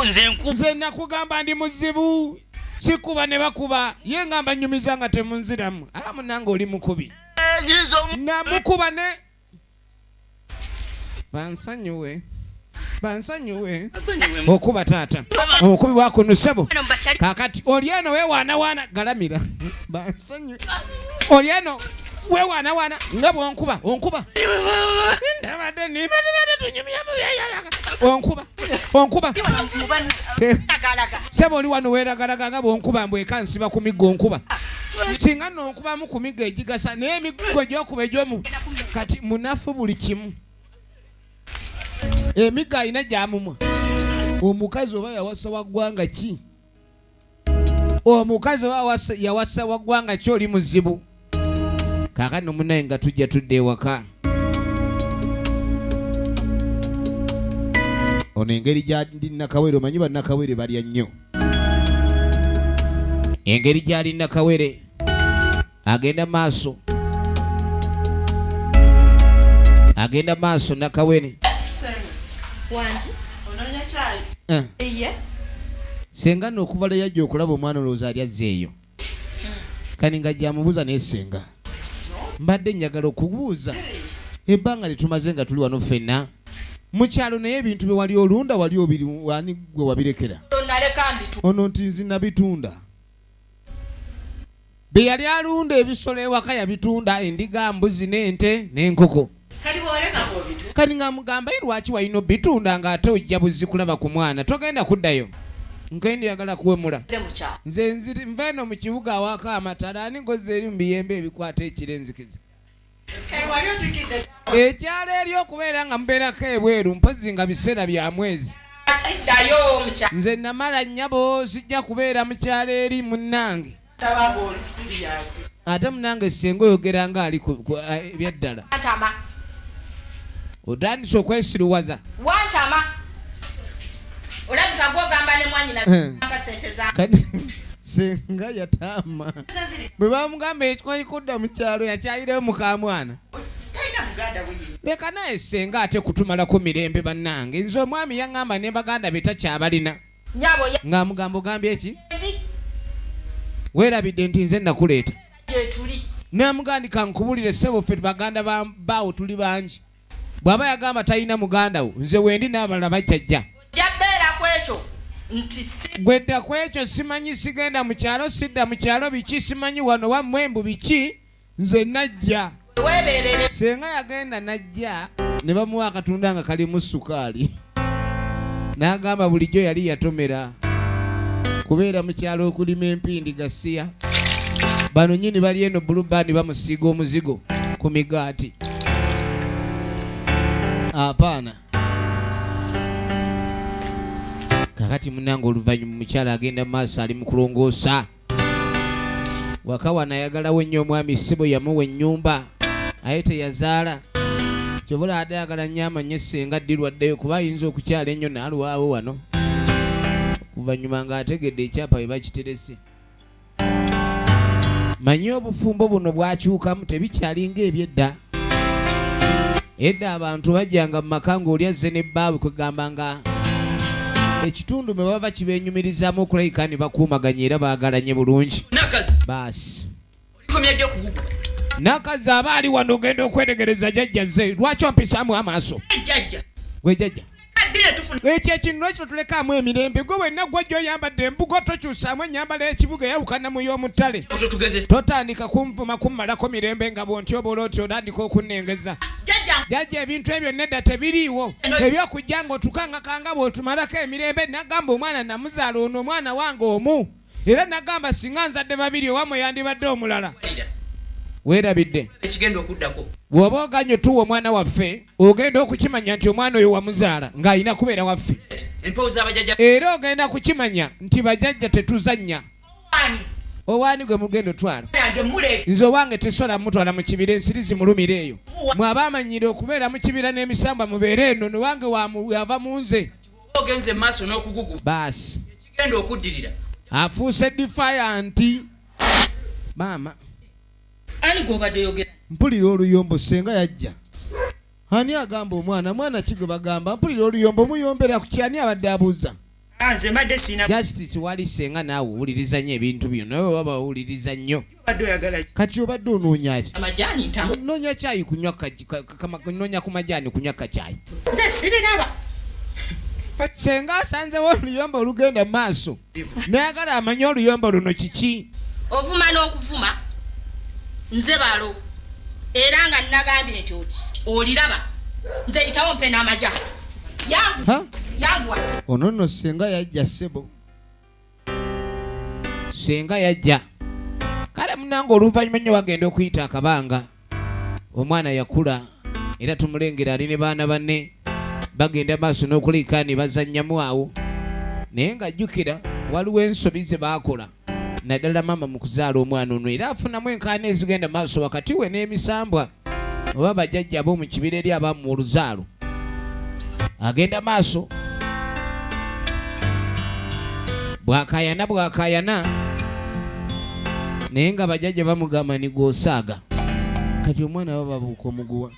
Nze nkuba. Nze nakugamba ndi muzibu sikuba ne bakuba ye ngamba nnyumiza nga temunziramu ala munange oli mukubi. Namukuba ne bansonyiwe bansonyiwe okuba taata omukubi wakuno ssebo kakati oli eno weewaanawaana galamira bansonyiwe oli eno weewaanawaana nga bwonkuba onkuba ndabadde nimba tunyumyamu onkuba onkuba sebo oli wano weeragalaga nga bwonkuba mbweka nsiba ku miggo onkuba singa nno onkubamu ku miggo egigasa naye emiggo egyokuba egyomu kati munafu buli kimu emiggo alina gyamumwa. Omukazi oba yawasa wa ggwanga ki? Omukazi oba yawasa wa ggwanga ki oli muzibu. Kaakano munnaye nga tujja tudda ewaka. Ono engeri gyali Nakawere omanyi bannakawere balya nnyo. Engeri gyali Nakawere agenda maaso. Agenda maaso Nakawere. Wangi. Onoonya kyayi? Iye. Senga nno okuva lwe yajja okulaba omwana olowooza ali azzeeyo. Kani nga gyamubuuza naye senga. Mbadde njagala okubuuza. Ebbanga lye tumaze nga tuli wano ffenna. Mu kyalo naye ebintu bye wali olunda wali obiri ani gwe wabirekera? Naleka mbitu. Ono nti nze nabitunda. Bye yali alunda ebisolo ewaka yabitunda endiga, mbuzi n'ente n'enkoko. Kati bw'oleka bw'obitunda. Kati nga mugamba ye lwaki walina obitunda ng'ate ojja buzzi kulaba ku mwana togenda kuddayo. Nkende yagala kuwemula. Nze nziri nva eno mu kibuga awaka amatala ani ngozi eri mu biyembe ebikwata ekiro enzikiza. Ekyalo eri okubeera nga mubeerako ebweru mpozzi nga biseera bya mwezi. Nze namala nnyabo sijja kubeera mu kyalo eri munnange. Ate munnange ssenga oyogera nga ali ku ebyaddala. Otandise okwesiruwaza. Wantama. Olabika gw'ogamba ne mwannyina mpa ssente za. Kati senga yataama. Bwe bamugamba ekikwanyi kudda mu kyalo yakyayireyo mukamwana. Leka naye senga ate kutumalako mirembe bannange. Nze omwami yaŋŋamba ne baganda be takyabalina. Ng'amugamba ogambye ki? Weerabidde nti nze nakuleeta. N'amugandika nkubulire ssebo ffe baganda ba bbaawo tuli bangi. Bw'aba yagamba talina muganda wo nze wendi n'abalala bajjajja. Gwedda ku ekyo simanyi sigenda mu kyalo sidda mu kyalo biki simanyi wano wammwe mbu biki nze najja. Senga yagenda najja ne bamuwa akatunda nga kalimu sukaali. N'agamba bulijjo yali yatomera kubeera mu kyalo okulima empindi gasiya. Bano nnyini bali eno Blue Band bamusiiga omuzigo ku migaati. Apaana. Kakati munnange oluvannyuma mukyala agenda mu maaso ali mu kulongoosa. Waka wano ayagalawo ennyo omwami ssebo yamuwa ennyumba aye teyazaala. Ky'oba ate ayagala nnyo amanye ssenga ddi lwaddeyo kuba ayinza okukyala ennyo n'alwawo wano. Oluvannyuma ng'ategedde ekyapa bwe bakiterese. Manyi obufumbo buno bwakyukamu tebikyali ng'ebyedda. Edda abantu bajjanga mu maka ng'oli azze ne bbaabwe kwegamba nga ekitundu mwe bava kibeenyumirizaamu okulabika ne bakuumaganya era baagalanye bulungi. Baasi. Nakazi aba ali wano ogenda okwetegereza jjajja ze lwaki ompisaamu amaaso? Gwe jjajja. Ekyo ekintu lwaki totulekaamu emirembe? Gwe wenna gwajja oyambadde embugo, tokyusaamu ennyambala y'ekibuga eyawukana mu y'omutale. Totandika kunvuma kummalako mirembe nga bw'ontyobola otyo otandika okunnengeza. Jjajja ebintu ebyo nedda tebiriiwo. Eby'okujja ng'otukangakanga bw'otumalako emirembe. Nagamba omwana namuzaala ono omwana wange omu, era nagamba singa nzadde babiri owammwe yandibadde omulala. Weerabidde. Ekigenda okuddako. Bw'oba oganye tuwa omwana waffe, ogenda okukimanya nti omwana oyo wamuzaala ng'alina kubeera waffe. Empewo z'abajjajja. Era ogenda kukimanya nti bajjajja tetuzannya. Owaani gwe mugenda otwala? Nze owange tesobola mutwala mu kibira, ensiri zimulumira eyo. Mwe abaamanyira okubeera mu kibira n'emisambwa mubeere eno, nowange wava mu nze. Ogenze mu maaso n'okugugu. Baasi. Ekigenda okuddirira. Afuuse defiant. Maama. Ani gw'obadde oyogera? Mpulira oluyombo, ssenga yajja. Ani agamba omwana? Mwana ki gwe bagamba? Mpulira oluyombo, muyombera ku ki? Ani abadde abuuza? Nze mbadde sirina. Justice wali ssenga naawe owuliriza nnyo ebintu bino, nawe waba owuliriza nnyo. Obadde oyagala ki? Kati obadde onoonya ki? Amajaani ntamu. Nnoonya kyayi kunywa, nnoonya ku majaani kunywa kacaayi. Nze sibiraba. Ssenga asanzewo oluyombo olugenda mu maaso, nayagala amanye oluyombo luno kiki. Ovuma n'okuvuma nze balo, era nga nagambye nti oti oliraba nze yitawo mpe n'amajaani. Yangu, yanguwa. Ono nno ssenga yajja ssebo. Ssenga yajja. Kale munnange oluvannyuma nnyo wagenda okuyita akabanga. Omwana yakula era tumulengera ali ne baana banne bagenda maaso n'okuliika ne bazannyamu awo. Naye ng'ajjukira waliwo ensobi ze baakola naddala maama mu kuzaala omwana ono, era afunamu enkaana ezigenda maaso wakati we n'emisambwa oba bajjajja ab'omu kibira eri abamuwa oluzaalo. Agenda maaso bw'akaayana bw'akaayana, naye nga bajjajja bamugamba ni gw'osaaga. Kati omwana baba babuuka omuguwa,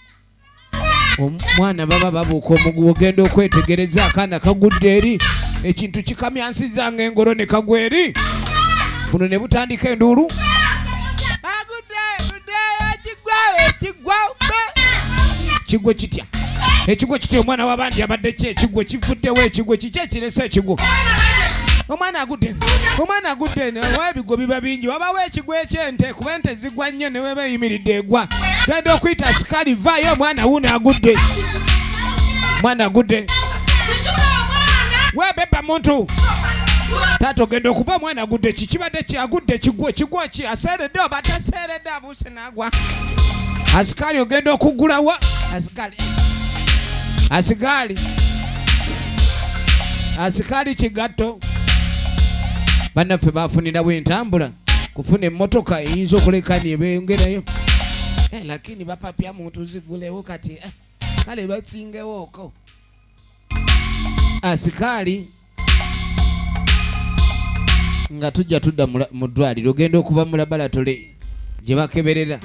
omwana baba babuuka omuguwa, ogenda okwetegereza akaana kagudde eri, ekintu kikamyansiza ng'engolo ne kagwa eri, buno ne butandika enduulu. Agudde, agudde, ekigwa, ekigwa, kigwe kitya? Ekigwo kitya? Omwana w'abandi abadde ki? Ekigwo kivuddewo, ekigwo kiki ekirese ekigwo? Omwana agudde, omwana agudde, oba ebigwo biba bingi, wabawo ekigwo eky'ente, kuba ente zigwa nnyo ne weba eyimiridde egwa. Genda okuyita asikaali, vaayo omwana wuuno agudde. Omwana agudde. Weebeba muntu. Taata ogenda okuva omwana agudde, ki kibadde ki? Agudde kigwo, kigwo ki? Aseeredde oba taseeredde, abuuse n'agwa. Asikaali ogenda okuggulawo. Asikaali. Asikaali. Asikaali kigatto. Bannaffe bafunirawo entambula kufuna emmotoka eyinza okuleka ne beeyongerayo. Lakini bapapya muntu zigulewo kati. Kale basingewo okwo. Asikaali nga tujja tudda mu ddwaliro, ogenda okuva mu laboratory gye bakeberera.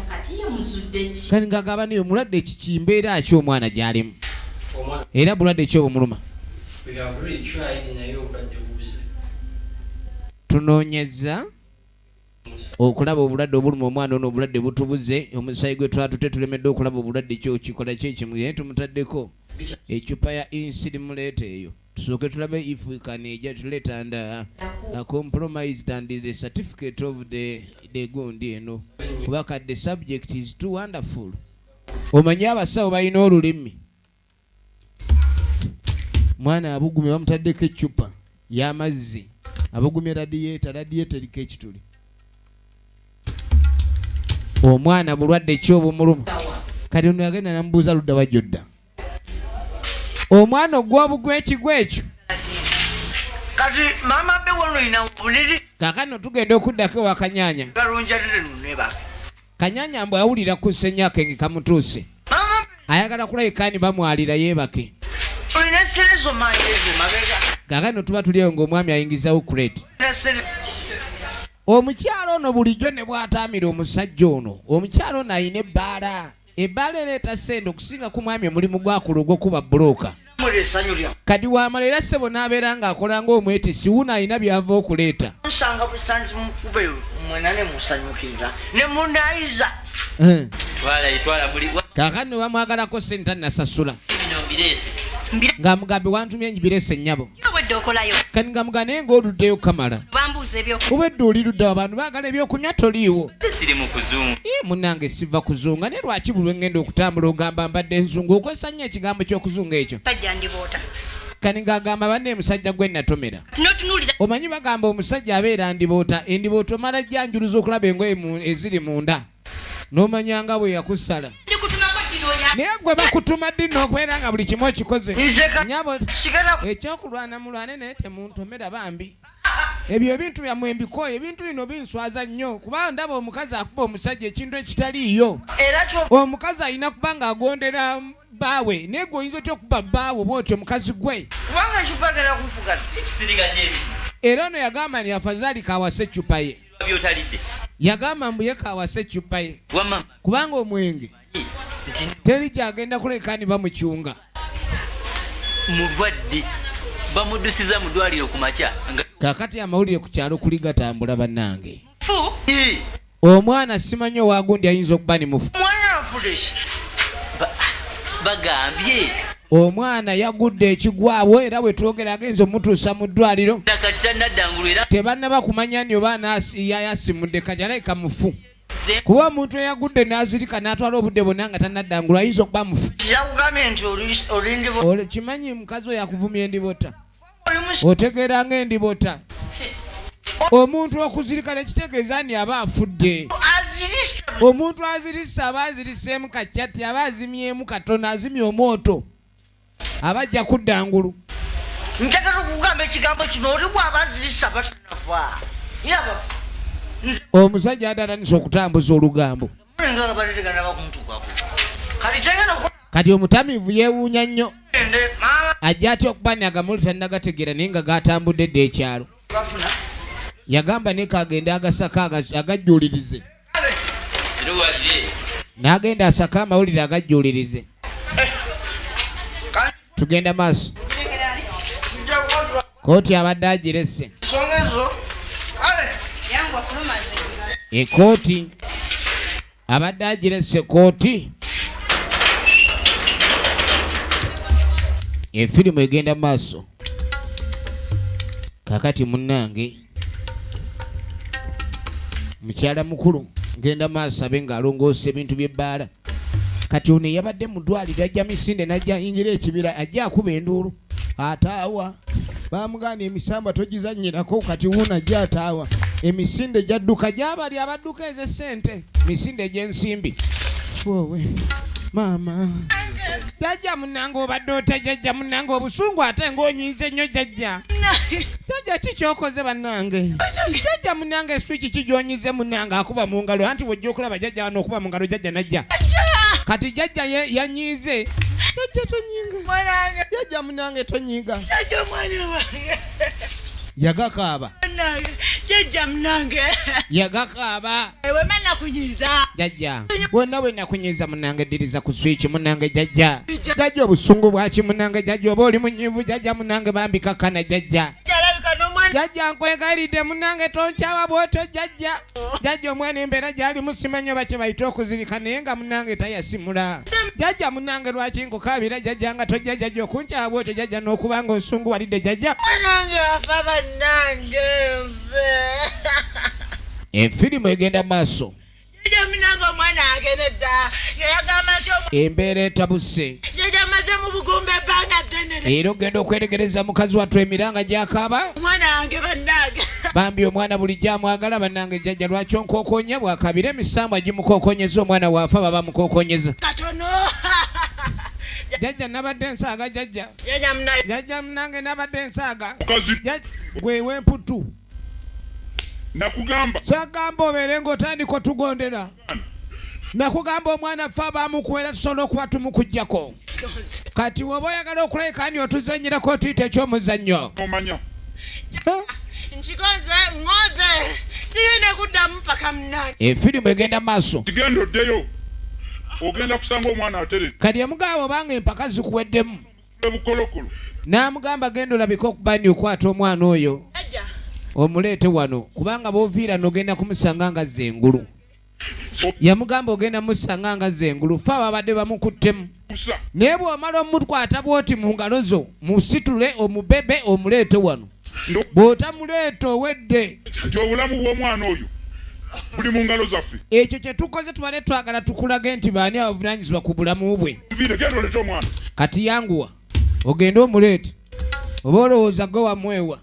Kati ng'agamba niyo mulwadde kiki, mbeera ki omwana gy'alimu? Era bulwadde ki obumuluma? Tunoonyeza okulaba obulwadde obuluma omwana ono, obulwadde butubuze, omusaayi gwe twatute tulemedde okulaba obulwadde ki okikola ki ekimu, naye tumutaddeko eccupa ya insulin eyo. Tusooke tulabe if we can ejaculate and compromised and the certificate of the gundi eno. Kuba kati the subject is too wonderful. Omanyi abasawo balina olulimi. Mwana abugumye bamutaddeko eccupa y'amazzi, abugumye radiator, radiator eriko ekituli. Omwana bulwadde ki obumuluma? Kati ono yagenda n'amubuuza ludda wa gy'odda. Omwana ogw'obugwa ekigwa ekyo. Kati maama be wano ina buliri. Kaakano tugenda okuddako ewa Kanyanya. Galunjalire neba. Kanyanya mbw awulira ku ssennya akenge kamutuuse. Ayagala kulabika ni bamwalira yeebake. Olina sserezo manjeeze mabega. Kaakano tuba tuli eyo ng'omwami ayingizawo crate. Omukyalo ono bulijjo ne bw'ataamira omusajja ono, omukyalo ono alina ebbaala. Ebbaala ereeta ssente okusinga ku mwami omulimu gw'akola ogw'okuba bbulooka. Kati wamala era ssebo n'abeera ng'akola ng'omwetisi, wuuno alina by'ava okuleeta. Nsanga busanzi mukube mwena ne musanyukirira ne munayiza. Kaakano bamwagalako ssente annasasula. Ng'amugambye wantumye njibirese nnyabo. Obwedda okolayo. Kati ng'amugamba naye ng'oluddeyo kamala. Bambuuza ebyokunywa. Obwedda oli ludda abantu baagala ebyokunywa toliiwo. Siri mu kuzungu. Ye munnange siva kuzunga naye lwaki buli lwe ngenda okutambula ogamba mbadde nzungu okozesa nnyo ekigambo ky'okuzunga ekyo. Sajja ndiboota. Kati ng'agamba banne musajja gwe natomera. N'otunuulira. Omanyi bagamba omusajja abeera ndiboota, endiboota omala jjanjuluza okulaba engoye eziri munda. N'omanya nga bwe yakusala. Ndikutumako ddi n'oya. Naye gwe bakutuma ddi n'okubeera nga buli kimu okikoze. Nnyabo ekyokulwana mulwane naye temuntomera bambi. Ebyo ebintu byammwe mbikooye, ebintu bino binswaza nnyo kubanga ndaba omukazi akuba omusajja ekintu ekitaliiyo. Omukazi alina kuba ng'agondera bbaawe naye gwe oyinza otya okuba bbaawe bw'otyo mukazi gwe. Kubanga ecupa agenda kunfuga. Ekisirika ky'ebintu. Era ono yagamba nti afazaali kawase eccupa ye. By'otalidde. Yagamba mbu ye kawase eccupa ye. Wamma. Kubanga omwenge teri gy'agenda kuleka ni bamukyunga. Mulwadde bamuddusiza mu ddwaliro ku makya. Kaakati amawulire ku kyalo kuli gatambula bannange. Omwana simanyi owagundi ayinza okuba ni mufu. Omwana afudde. Bagambye. Omwana yagudde ekigwawo era bwe twogera agenze omutuusa mu ddwaliro. Kati tannadda ngulu era. Tebannaba kumanya nti oba yayasimudde kati alabika mufu. Kuba omuntu eyagudde n'azirika n'atwala obudde bwonna nga tannadda ngulu ayinza okuba mufu. Yakugambye nti oli ndibota. Kimanyi mukazi oyo akuvumya endibota. Otegeera ng'endibota. Omuntu okuzirika nekitegeeza nti aba afudde. Omuntu azirise aba aziriseemu kacyati aba azimyemu katono azimye omwoto. Aba ajja kudda ngulu. Njagala okugamba ekigambo kino oli bw'aba azirise aba tannafa. Omusajja ate atandise okutambuza olugambo. Kati omutamiivu yeewuunya nnyo. Ajja atya okuba nti agamuli tannagategeera naye nga gatambudde dda ekyalo. Yagamba ne kagende agasaka agajjuulirize. N'agenda asaka amawulire agajjuulirize. Tugenda maaso. Kooti abadde agirese. Ekooti abadde agirese kooti. Efirimu egenda maaso. Kakati munnange mukyala mukulu ngenda maaso abe ng'alongoosa ebintu by'ebbaala. Kati ono eyabadde mu ddwaliro ajja misinde n'ajja ayingira ekibira ajja akuba enduulu ataawa. Bamugaana emisambwa togizannyirako kati wuuno ajja ataawa. Emisinde gyadduka gy'abali abadduka ez'essente misinde egy'ensimbi. Woowe maama. Jjajja munnange obadde otya jjajja munnange obusungu ate ng'onyiize nnyo jjajja. Jjajja ki ky'okoze bannange? Jjajja munnange swiki ki gy'onyize munnange akuba mu ngalo anti bw'ojja okulaba jjajja wano okuba mu ngalo jjajja n'ajja. Kati jjajja yanyiize. Jjajja tonyiiga. Jjajja munnange tonyiiga. Jjajja omwana wange. Yagakaaba. Jjajja munnange. Yagakaaba. Wema nakunyiiza. Jjajja. Wonna bwe nakunyiiza munnange ddiriza ku swiki munnange jjajja. Jjajja obusungu bwaki munnange jjajja oba oli munyiivu jjajja munnange bambi kakkana jjajja. Jjajja nkwegayiridde munnange tonkyawa bw'otyo jjajja. Jjajja omwana embeera gy'alimu simanyi oba kye bayita okuzirika naye nga munnange tayasimula. Jjajja munnange lwaki nkukaabira jjajja nga tojja jjajja okunkyawa bw'otyo jjajja n'okuba nga onsunguwalidde jjajja. Munnange afa bannange nze. Efirimu egenda maaso. Jjajja munnange omwana agenda dda. Yagamba nti embeera etabuse. Jjajja amaze mu bugumba ebbanga ddene. Era ogenda okwetegereza mukazi wattu emiranga gy'akaaba. Omwana wange bannange. Bambi omwana bulijjo amwagala bannange jjajja lwaki onkookoonye bw'akaabira emisambwa gimukookoonyeza omwana bw'afa baba mukookoonyeza. Katono. Jjajja nabadde nsaaga jjajja. Jjajja munnange nabadde nsaaga. Gwe w'emputu. Nakugamba. Sagamba obeere ng'otandika otugondera. Nakugamba omwana ffe abaamukuwera tusobola okuba tumukuggyako. Kati bw'oba oyagala okulabika nti otuzannyirako otuyita eky'omuzannyo. Omanya. Nkigonze ŋŋoze sigenda kuddamu paka munnange. Efirimu egenda maaso. Kigenda oddeyo. Ogenda kusanga omwana ateredde. Kati yamugamba obanga empaka zikuweddemu. Bukolokolo. N'amugamba genda olabike okuba nti okwata omwana oyo. Omuleete wano kubanga bw'oviira n'ogenda kumusanga nga azza engulu. Yamugamba ogenda musanga nga azza engulu ffe ababadde bamukuttemu. Naye bw'omala omukwata bw'oti mu ngalo zo, musitule omubebe omuleete wano. Bw'otamuleeta owedde. Nti obulamu bw'omwana oyo buli mu ngalo zaffe. Ekyo kye tukoze tubadde twagala tukulage nti baani abavunaanyizibwa ku bulamu bwe. Genda oleete omwana. Kati yanguwa ogende omuleete, oba olowooza gwe wamwewa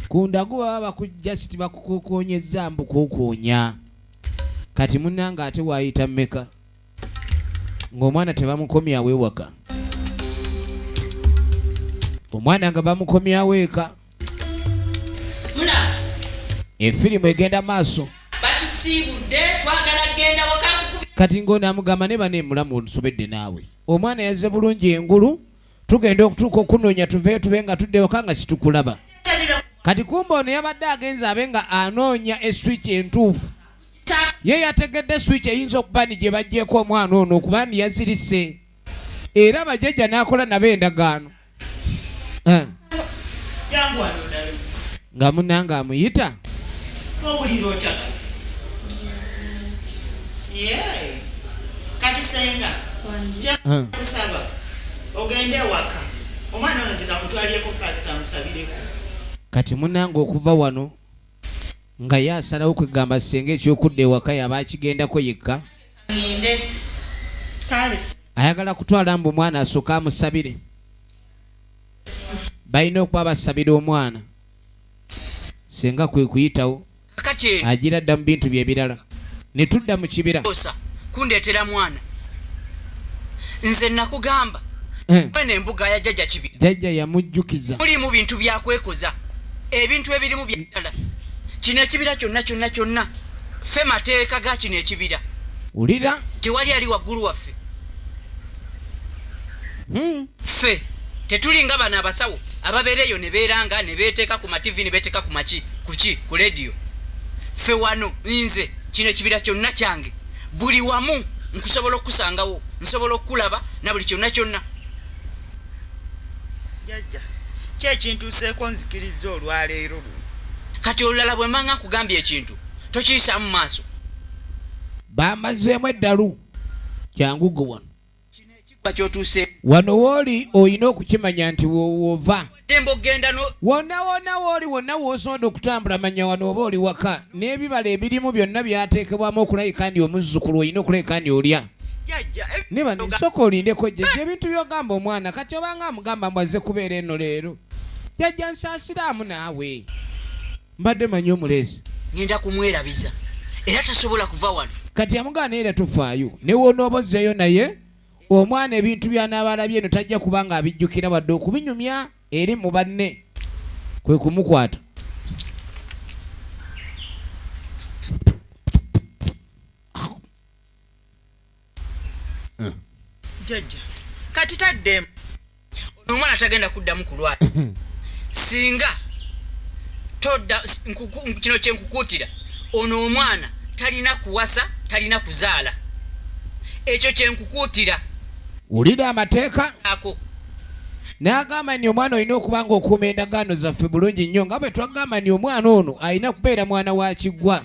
ku ndagu baba bakujja siti bakukokoonyezza mbukookoonya. Kati munnange ate waayita mmeka ng'omwana tebamukomyawo ewaka, omwana nga bamukomyawo eka. Muna. Efirimu egenda maaso. Batusiibudde, twagala genda waka. Kati ng'ono amugamba ne bane mulamu nsobedde naawe, omwana yazze bulungi engulu, tugenda okutuuka okunoonya tuveeyo tube nga tudde waka nga situkulaba. Kati kumba ono yabadde agenze abe nga anoonya eswiki entuufu. Ye yategedde swiki eyinza okuba ni gye baggyeko omwana ono okuba ni yazirise, era bajjajja n'akola nabo endagaano. Jangu wano olabe. Nga munnange amuyita. Owulira otya kati? Ye kati senga kusaba ogende ewaka, omwana ono nze kamutwalireko pasita amusabireko. Kati munnange okuva wano nga ye asalawo kwegamba senga ekyokudda ewaka yaba akigendako yekka. Ngende. Kale. Ayagala kutwala mbu omwana asooke amusabire, balina okuba basabira omwana. Senga kwe kuyitawo. Kati eno agira dda mu bintu bye ebirala ne tudda mu kibira. Osa kundeetera mwana, nze nakugamba eno embuga ya jjajja Kibira. Jjajja yamujjukiza. Mulimu bintu byakwekoza, ebintu ebirimu byaddala. Kino ekibira kyonna kyonna kyonna, ffe mateeka ga kino ekibira. Wulira. Tewali ali waggulu waffe. Ffe tetulinga bano abasawo ababeera eyo ne beeranga ne beeteeka ku mativi ne beeteeka ku maki kuki ku lediyo. Ffe wano nze kino ekibira kyonna kyange, buli wamu nkusobola okukusangawo, nsobola okukulaba na buli kyonna kyonna. Jjajja, ki ekintuuseeko nzikirizza olwaleero luno? Kati olulala bwe mbanga nkugambye ekintu tokiyisaamu maaso. Bamazeemu eddalu, jangu gwe wano. Kino ky'otuuse. Wano wooli olina okukimanya nti woova. Ddembe okugenda no. Wonna wonna wooli, wonna w'osobola okutambula, manya wano oba oli waka n'ebibala ebirimu byonna byateekebwamu okulabika ndi omuzzukulu olina okulabika ndi olya. Jjajja. Ne bano sooka olindeko jjajja, ebintu by'ogamba omwana kati obanga amugamba mbu azze kubeera eno leero. Jjajja nsaasiraamu naawe, mbadde manyi omuleesi. Ngenda kumwerabiza era tasobola kuva wano. Kati amugaana era tofaayo ne wonooba ozzeeyo naye omwana ebintu by'anaaba alabye eno tajja kuba nga abijjukira wadde okubinyumya eri mu banne, kwe kumukwata. Jjajja, kati taddemu. Ono omwana tagenda kuddamu kulwala singa todda kino kye nkukuutira, ono omwana talina kuwasa, talina kuzaala, ekyo kye nkukuutira. Wulira amateeka. Ako. N'agamba nti omwana olina okuba nga okuuma endagaano zaffe bulungi nnyo, nga bwe twagamba nti omwana ono alina kubeera mwana wa Kiggwa.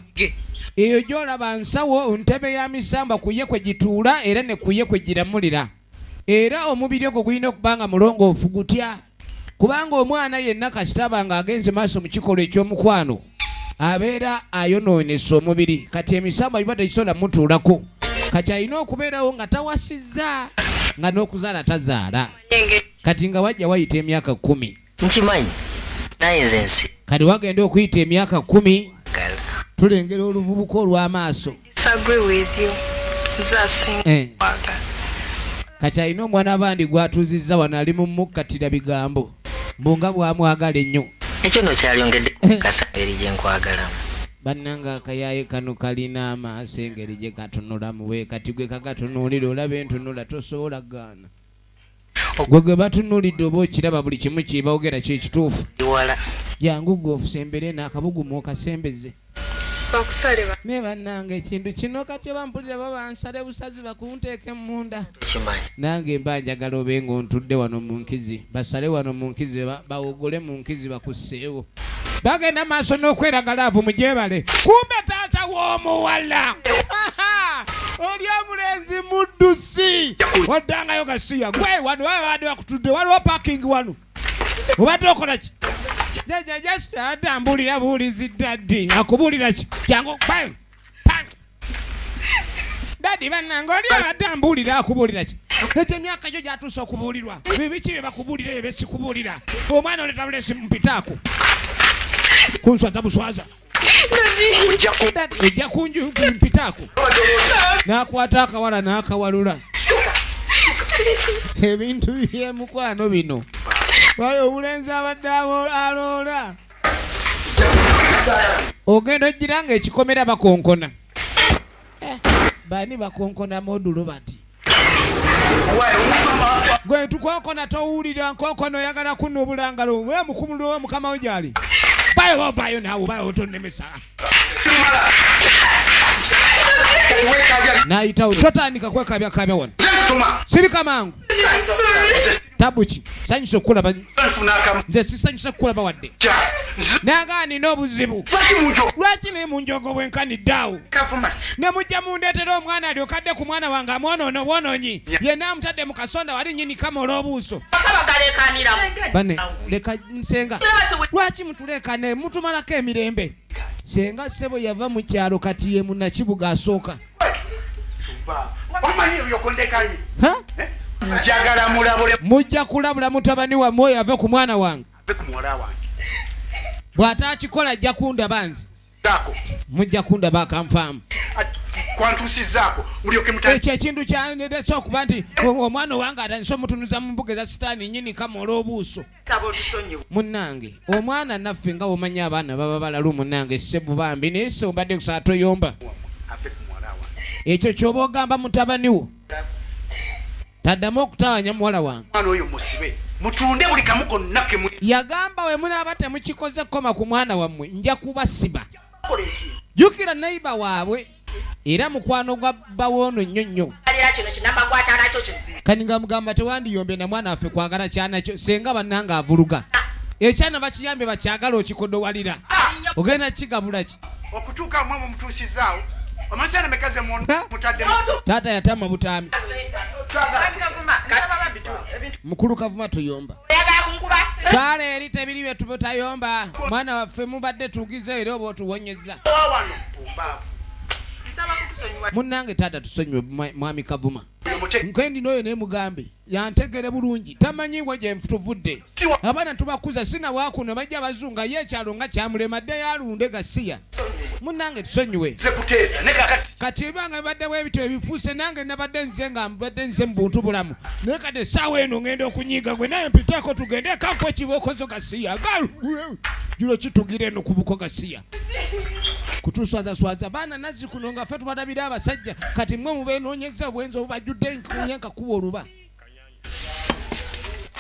Eyo gy'olaba nsawo ntebe ya misamba, kuye kwe gituula era ne kuye kwe giramulira, era omubiri ogwo gulina okuba nga mulongoofu gutya, kubanga omwana yenna kasitaba nga agenze maaso mu kikolwa eky'omukwano abeera ayonoonesa omubiri. Kati emisambwa giba tegisobola mutuulako, kati alina okubeerawo nga tawasizza nga n'okuzaala tazaala. Kati nga wajja wayita emyaka 10. Nkimanyi naye nze nsi. Kati wagenda okuyita emyaka 10, tulengera oluvubuka olw'amaaso. Disagree with you. Nze asinga okwagala. Kati alina omwana bandi gw'atuuzizza wano ali mu mukkatira bigambo mbu nga bw'amwagala ennyo. Ekyo nno kyalyongedde kukasa engeri gye nkwagalamu. Bannange akayaaye kano kalina amaaso engeri gye katunulamu we kati gwe kagatunuulira olaba entunula tosobola gaana. Gwe gwe batunuulidde oba okiraba buli kimu kye boogera kye kituufu. Wala. Jangu gwe ofusembere n'akabugumu okasembeze. Bakusale ba. Ne bannange ekintu kino kati oba mpulira babansale busazi bakunteeke munda. Kimanyi. Nange mba njagala obe ng'ontudde wano mu nkizi, basale wano mu nkizi, bawogole mu nkizi bakusseewo. Bagenda maaso n'okweragala avu mugyebale. Kumbe taata w'omuwala. Oli omulenzi muddusi. Oddangayo gasiya. Gwe wano babadde bakutudde, waliwo parking wano. Obadde okola ki? Jajja just atambulira buulizi daddy. Akubuulira ki? Jangu bang. Bang. Daddy bannange oli abadde ambuulira akubuulira ki? Ekyo emyaka gyo gyatuuse okubuulirwa. Biki bye bakubuulira ebyo besikubuulira. Omwana oleeta bulesi mupitaako. Kunswaza buswaza. Ojja kumpitaako. N'akwata akawala n'akawalula. Ebintu by'emukwano bino. Wali omulenzi abadde aloola. Ogenda ojjira ng'ekikomera bakonkona. Bani bakonkona modulo bati. Gwe tukonkona towulira nkonkona oyagala kunnubula ngalo. We mukumulo mukama wo gy'ali. Bayo bavaayo naawe bayo otonnemesa. N'ayitawo totandika kwekabyakabya wano. Sirika mangu. Tabuki sanyusa okukulaba. Nze sisanyusa kukulaba wadde. Naga nina obuzibu. Lwaki naye munjogo bwenkanidde awo? Ne mujja mundeetera omwana alyoke adde ku mwana wange amwonoone obwonoonyi. Yenna amutadde mu kasonda wali nnyini kamola obuuso. Bane leka nsenga. Lwaki mutuleekane mutumalako emirembe? Senga ssebo yava mu kyalo kati ye munnakibuga asooka. Mujja kulabula mutabani wammwe oyo ave ku mwana wange. Bw'ataakikola ajja kundaba nze. Mujja kundaba akanfaamu. Ekyo ekintu kyanderese okuba nti omwana owange atandise omutunuza mu mbuga eza sitaani nnyini kamola obuuso. Munnange omwana naffe nga bw'omanyi abaana baba balalu munnange ssebo bambi naye ssebo mbadde kusaba toyomba. Ekyo ky'oba ogamba mutabani wo. Taddamu okutawaanya muwala wange. Omwana oyo musibe mutunde buli kamu konna ke yagamba we munaaba temukikoze koma ku mwana wammwe nja kubasiba. Jjukira neighbor waabwe era mukwano gwa bawoono nnyo nnyo. Kati nga mugamba tewandiyombye na mwana waffe kwagala kyana kyo senga bannange avuluga. Ekyana bakiyambye bakyagala okikodowalira. Ogenda kigabula ki? Okutuuka mwe mumutuusizaawo. Omanyi meka ze mutaddemu. Taata yatama butaami. Mukulu Kavuma tuyomba. Twala eri tebiri bye tubutayomba. Mwana waffe mubadde tugize era oba otuwonyezza. Munnange taata tusonyiwe mwami Kavuma. Nkendi n'oyo ne mugambe yantegere bulungi tamanyi wa gye tuvudde. Abaana tubakuza sina wakuno bajja bazunga ye ekyalo nga kyamulema dde yalunde gasiya. Munnange tusonyiwe. Kati ebanga bibaddewo ebityo ebifuuse nange nabadde nze nga mbadde nze mu buntu bulamu. Naye kati essaawa eno ngenda okunyiiga gwe naye mpiteeko tugende kampo ekibokozo gasiya. Julo kitugira eno ku buko gasiya. Kutuswazaswaza baana nazzi kuno nga ffe tubalabira abasajja kati mmwe mubeenoonyeza obwenzi obubajjudde nkakuba oluba.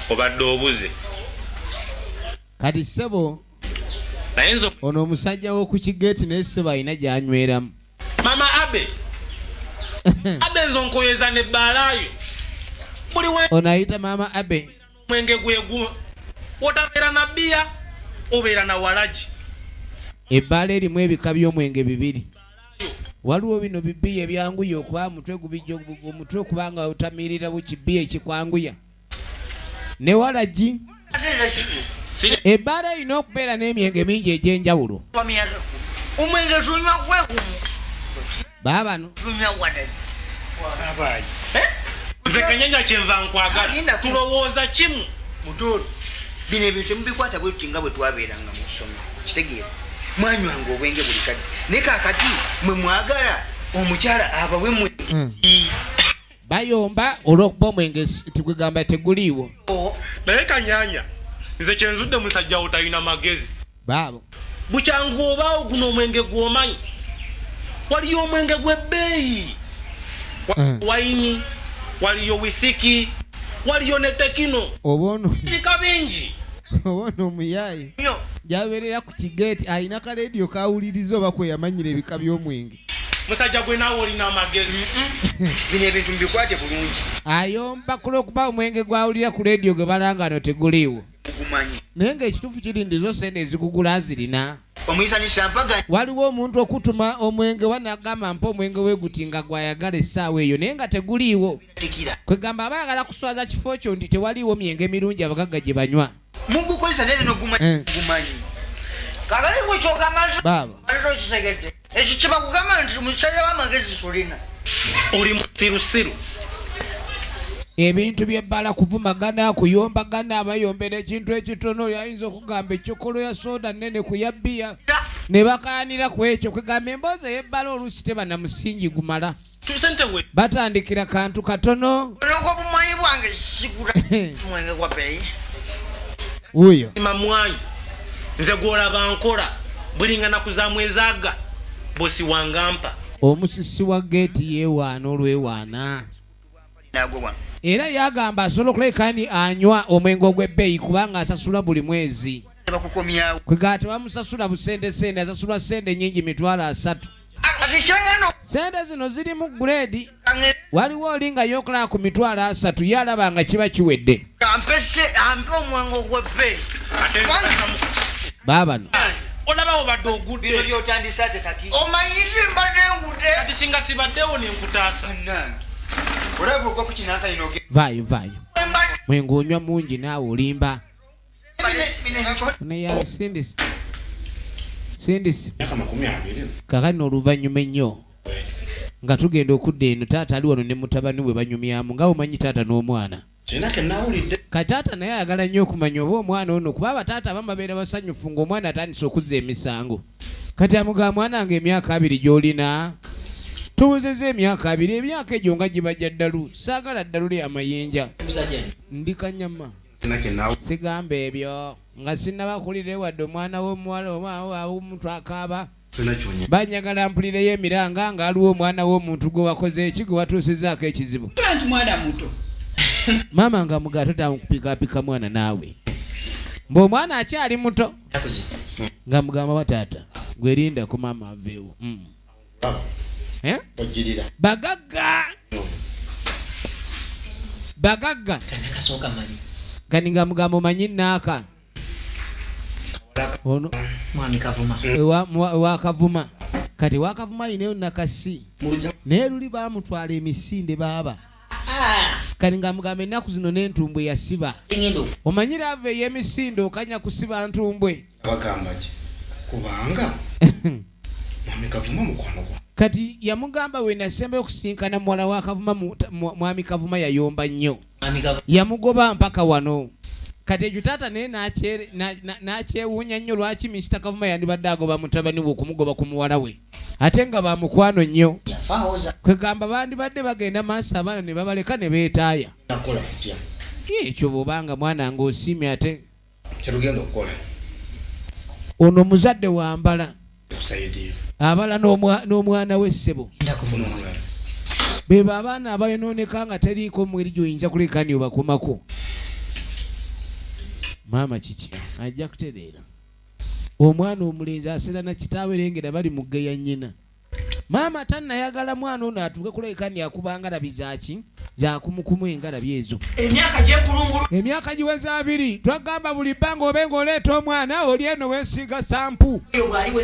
Obadde obuze. Kati ssebo ono omusajja w'oku kigeeti naye ssebo alina gy'anyweramu. Mama Abe. Abe nzo nkoyeza ne bbalaayo. Buli we ono ayita Mama Abe. Mwenge gwe gumu. Otabeera na bbiya, obeera na walagi. Ebbaala erimu ebika by'omwenge bibiri. Waliwo bino bibiya ebyanguya okuba omutwe gubijja omutwe kubanga otamirira bukibiya ekikwanguya. Ne walagi. Ebbaala erina okubeera n'emyenge mingi egy'enjawulo. Omwenge tunywa gwe gumu. Baabano. Tunywa walagi. Abayi. Nze Kanyanya kyenva nkwagala. Tulowooza kimu. Mutoolo. Bino ebintu temubikwata bwe tuti nga bwe twabeeranga mu ssomero. Kitegeera. Mwanywanga obwenge buli kadde. Naye kaakati mwe mwagala omukyala abawe mwe. Bayomba olw'okuba omwenge tigugamba teguliiwo. Naye Kanyanya nze kyenzudde musajja wo talina magezi. Baabo. Bukyangu obaawo guno omwenge gw'omanyi. Waliyo omwenge gw'ebbeeyi. Wayini, waliyo wisiki, waliyo ne tekino. Obono. Bika bingi. Obono omuyaayi. Gyabeerera ku kigeeti alina ka leediyo kawuliriza oba kwe yamanyira ebika by'omwenge. Musajja gwe naawe olina amagezi. Bino ebintu mbikwate bulungi. Ayomba ku lw'okuba omwenge gw'awulira ku leediyo gwe balanga no teguliiwo. Ogumanyi. Naye ng'ekituufu kiri ndi zo sente ezikugula zirina. Omuyisa ne sampaga. Waliwo omuntu okutuma omwenge wanagamba mpa omwenge weguti nga gwayagala essaawa eyo naye nga teguliiwo. Tikira. Kwegamba aba ayagala kuswaza kifo kyo nti tewaliiwo myenge mirungi abagagga gye banywa. Mugukozesa naye nogumanyi. Gumanyi. Kakati gwe kyogamba nti Baaba. ate okitegedde ekyo kyebakugamba nti musajja w'amagezi tulina. Oli musirusiru. Ebintu by'ebbala kuvumagana kuyombagana abayombera ekintu ekitono oli ayinza okugamba ekyokolo ya soda nnene ku ya bbiya ne bakayanira ku ekyo. Kwegamba emboozi ey'ebbala oluusi teba na musingi gumala. Sente we. Batandikira kantu katono. Olwo obumanyi bwange sigula mwenge gwa bbeeyi. Wuuyo. Mamwanyi nze gwolaba nkola bulingana kuzaamu ezaaga bosi wangampa. Omusisi wa geeti yeewaana olwewaana. Nagwo wano. Era yagamba asobola okulabika nti anywa omwenge ogw'ebbeeyi kubanga asasula buli mwezi. Bakukomyawo. Kwegamba tebamusasula busente sente, asasulwa sente nnyingi 30,000. Kati kyengenda Sente zino zirimu guleedi. Waliwo oli nga yokola ku 30,000 ye alaba nga kiba kiwedde. ampe ampe omwenge ogw'ebbeeyi. Baabano. Olaba obadde ogudde. Bino by'otandise ate kati. Omanyi nti mbadde ngudde. Kati singa sibaddewo ne nkutaasa. Olaba ogwa ku kinankani n'ogenda. Vaayo vaayo. Mwenge onywa mungi naawe olimba. Ono sindisi. Sindisi. Myaka 20. Kaakati oluvannyuma ennyo nga tugenda okudda eno taata ali wano ne mutabani we banyumyamu nga omanyi taata n'omwana. Kirina ke nawulidde. Kati taata naye ayagala nnyo okumanya oba omwana ono kuba abataata abamu babeera basanyufu ng'omwana atandise okuzza emisango. Kati amugamba mwana wange emyaka 20 gy'olina tuwezezza emyaka 20 emyaka egyo nga giba gya ddalu saagala ddalu ly'amayinja. Ndi kanyama. Kirina ke nawulidde. Sigamba ebyo nga sinnabakulira wadde omwana w'omuwala oba omuntu akaaba. Kirina ky'onya. Banjagala mpulireyo emiranga ng'aliwo omwana w'omuntu gwe wakoze eki gwe watuusizzaako ekizibu. Nti mwana muto. Maama nga mugaa totaamu kupikaapika mwana naawe. Mbu omwana akyali muto. Nga mugamba wa taata gwe linda ku maama aveewo. Ojjirira. Bagagga. Bagagga. Kasooka manyi. Kati nga mugamba omanyi nnaaka. Ono Mwami Kavuma. Ewa Kavuma. Kati wa Kavuma ayinayo nakasi. Naye luli baamutwala emisinde baaba. Kati nga mugamba ennaku zino n'entumbwe yasiba. Omanyi laava ey'emisinde okanya kusiba ntumbwe. Bagamba ki? Kubanga Mwami Kavuma mukwano gwa. Kati yamugamba we nasembayo okusinkana muwala wa Kavuma Mwami Kavuma yayomba nnyo. Yamugoba mpaka wano. Kati ekyo taata naye n'akyewuunya nnyo lwaki Mr. Kavuma yandibadde agoba mutabani we okumugoba ku muwala we. Ate nga ba mukwano nnyo. Kwegamba bandibadde bagenda maaso abaana ne babaleka ne beetaaya. Nakola kutya? Ekyo bw'obanga mwana ng'osiimye ate. Kyetugenda okukola. Ono muzadde wa mbala. Kusaidia. Abala n'omwana we ssebo. Beba abaana abayonooneka nga teriiko mweri gy'oyinza kuleka ni obakomako. Maama kiki ajja kutereera. Omwana omulenzi aseera na kitaawe lengera bali mu ggeya nnyina. Maama tannayagala mwana ono atuuke kulabika ni akuba ngalabi zaaki zakumukumu engalabi ezo. Emyaka gyekulungulu. Emyaka giweza 2 twagamba buli bbanga obe ng'oleeta omwana oli eno weesiiga sampu.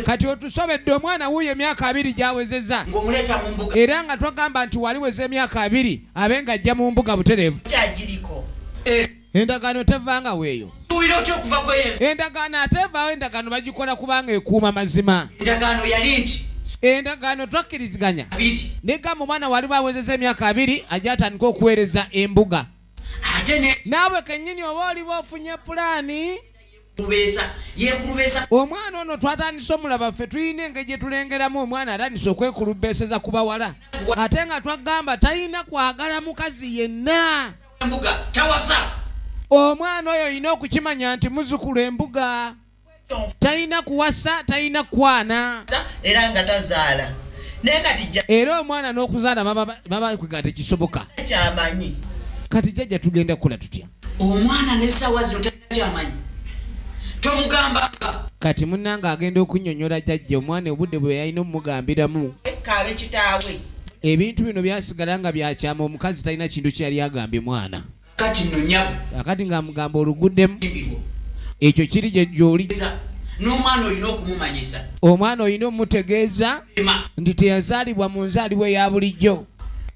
Kati otusobedde omwana wuuyo emyaka 2 gy'awezezza. Ng'omuleeta mu mbuga. Era nga twagamba nti waliweza emyaka 2 abe ng'ajja mu mbuga butereevu. Kyagiriko. Endagaano tevanga weeyo. Tuwulira otya okuva ku eyo? Endagaano ate evaawo endagaano bagikola kubanga ekuuma mazima. Endagaano yali nti endagaano twakkiriziganya. Negamba omwana wali bawezezza emyaka 2 ajja atandika okuweereza embuga. Ate naawe kennyini oba oliba ofunye pulaani. Yeekulubeesa. Omwana ono twatandise omulaba ffe tulina engeri gye tulengeramu omwana atandise okwekulubeeseza ku bawala. Ate nga twagamba talina kwagala mukazi yenna. Embuga tawasa. Omwana oyo olina okukimanya nti muzzukulu embuga. Talina kuwasa, talina kwana. Era nga tazaala. Naye kati era omwana n'okuzaala baba kwega tekisoboka. Kyamanyi. Kati jjajja tugenda kukola tutya? Omwana n'essaawa zino talina kyamanyi. Tomugamba. Kati munnange agenda okunnyonnyola jjajja omwana obudde bwe yalina omugambiramu. Kaabe kitaawe. Ebintu bino byasigala nga byakyama omukazi talina kintu kye yali agambye mwana. Kati nno nnyabo. Akati ng'amugamba oluguddemu. Ekyo kiri gye gy'oli. N'omwana olina okumumanyisa. Omwana olina omutegeeza nti teyazaalibwa mu nzaalibwa eya bulijjo.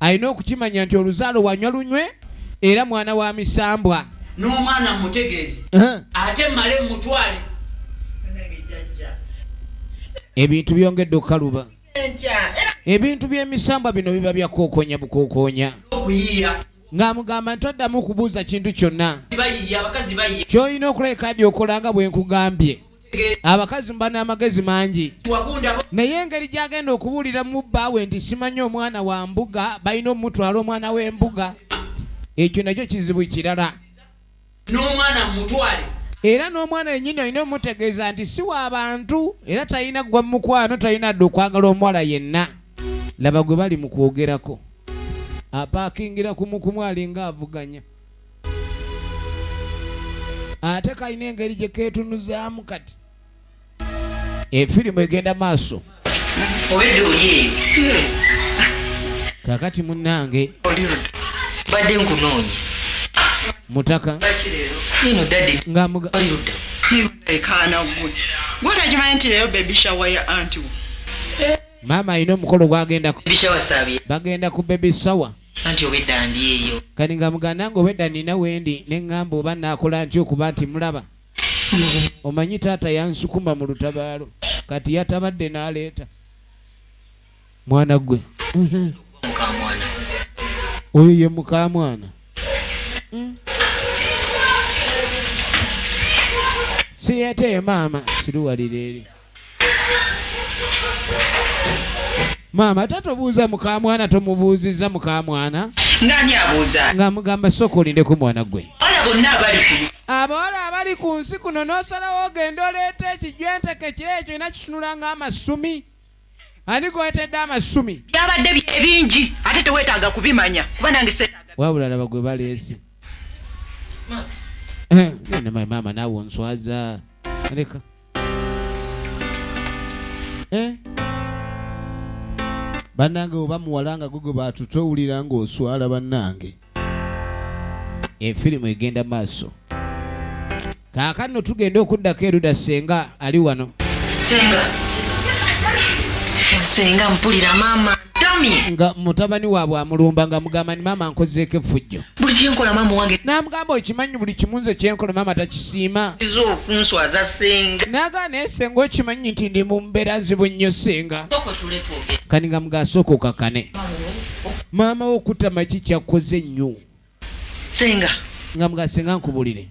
Alina okukimanya nti oluzaalo wanywa lunywe era mwana wa misambwa. N'omwana mmutegeeze ate mmale mmutwale. Ebintu byongedde okukaluba. Ebintu by'emisambwa bino biba bya kukookonya bukookonya. Okuyiiya. Ng'amugamba nti toddamu kubuuza kintu kyonna. Bayiiya, abakazi bayiiya. Ky'olina okuleka ddi okola nga bwe nkugambye. Abakazi muba n'amagezi mangi. Naye engeri gy'agenda okubuulira mu bbaawe nti simanyi omwana wa mbuga, balina omutwala omwana w'embuga. Ekyo nakyo kizibu kirala. N'omwana mutwale. Era n'omwana yennyini olina omutegeeza nti si wa bantu era talina ggwa mukwano, talina dde okwagala omuwala yenna. Laba gwe bali mu kwogerako. Apaakingira kumukumu alinga avuganya. Ate kalina engeri gye keetunuzaamu kati. Efirimu egenda maaso. Obedde oli eyo. Kaakati munnange. Badde nkunoonya. Mutaka. Nino daddy. Ng'amuga. Oli ludda. Ekaana gwe. Gwe otakimanyi nti leero baby shower ya anti wo. Maama alina omukolo gw'agendako. Baby shower saabye. Bagenda ku baby shower. Anti obedda ndi eyo. Kati nga muganda nga obedda nina wendi ne ŋŋamba oba naakola ntya okuba nti mulaba. Omanyi taata yansukuma mu lutabaalo. Kati yatabadde n'aleeta. Mwana gwe. Mukamwana. Oyo ye mukamwana. Siyeetee maama siruwalira eri. Maama tatobuuza mukamwana, tomubuuzizza mukamwana. Ng'ani abuuza? Ng'amugamba sooka olindeko mwana gwe. Abawala bonna abali ku Abawala abali ku nsi kuno n'osalawo ogenda oleeta ekijwenteke kiro ekyo olina kitunula ng'amasumi. Ani gw'oleetedde amasumi? Byabadde bingi ate teweetaaga kubimanya kuba nange seetaaga. Wabula laba gwe baleese. Maama naawe onswaza. Leka. Bannange oba muwala nga gwe baatutte owulira ng'oswala bannange. Efirimu egenda maaso. Kaakano tugenda okuddako erudda ssenga ali wano. Ssenga. Ssenga mpulira maama ntamye. Nga mutabani waabwe amulumba nga mugamba nti maama nkozeeko effujjo. Buli kye nkola maama wange. N'amugamba okimanyi buli kimu nze kye nkola maama takisiima. Kiza okunswaza ssenga. N'agaana naye ssenga okimanyi nti ndi mu mbeera nzibu nnyo ssenga. Sooka otuule twogere. Kati nga muga sooka okakkane. Maama wo okutama ki ky'akoze nnyo. Ssenga. Nga muga ssenga nkubulire.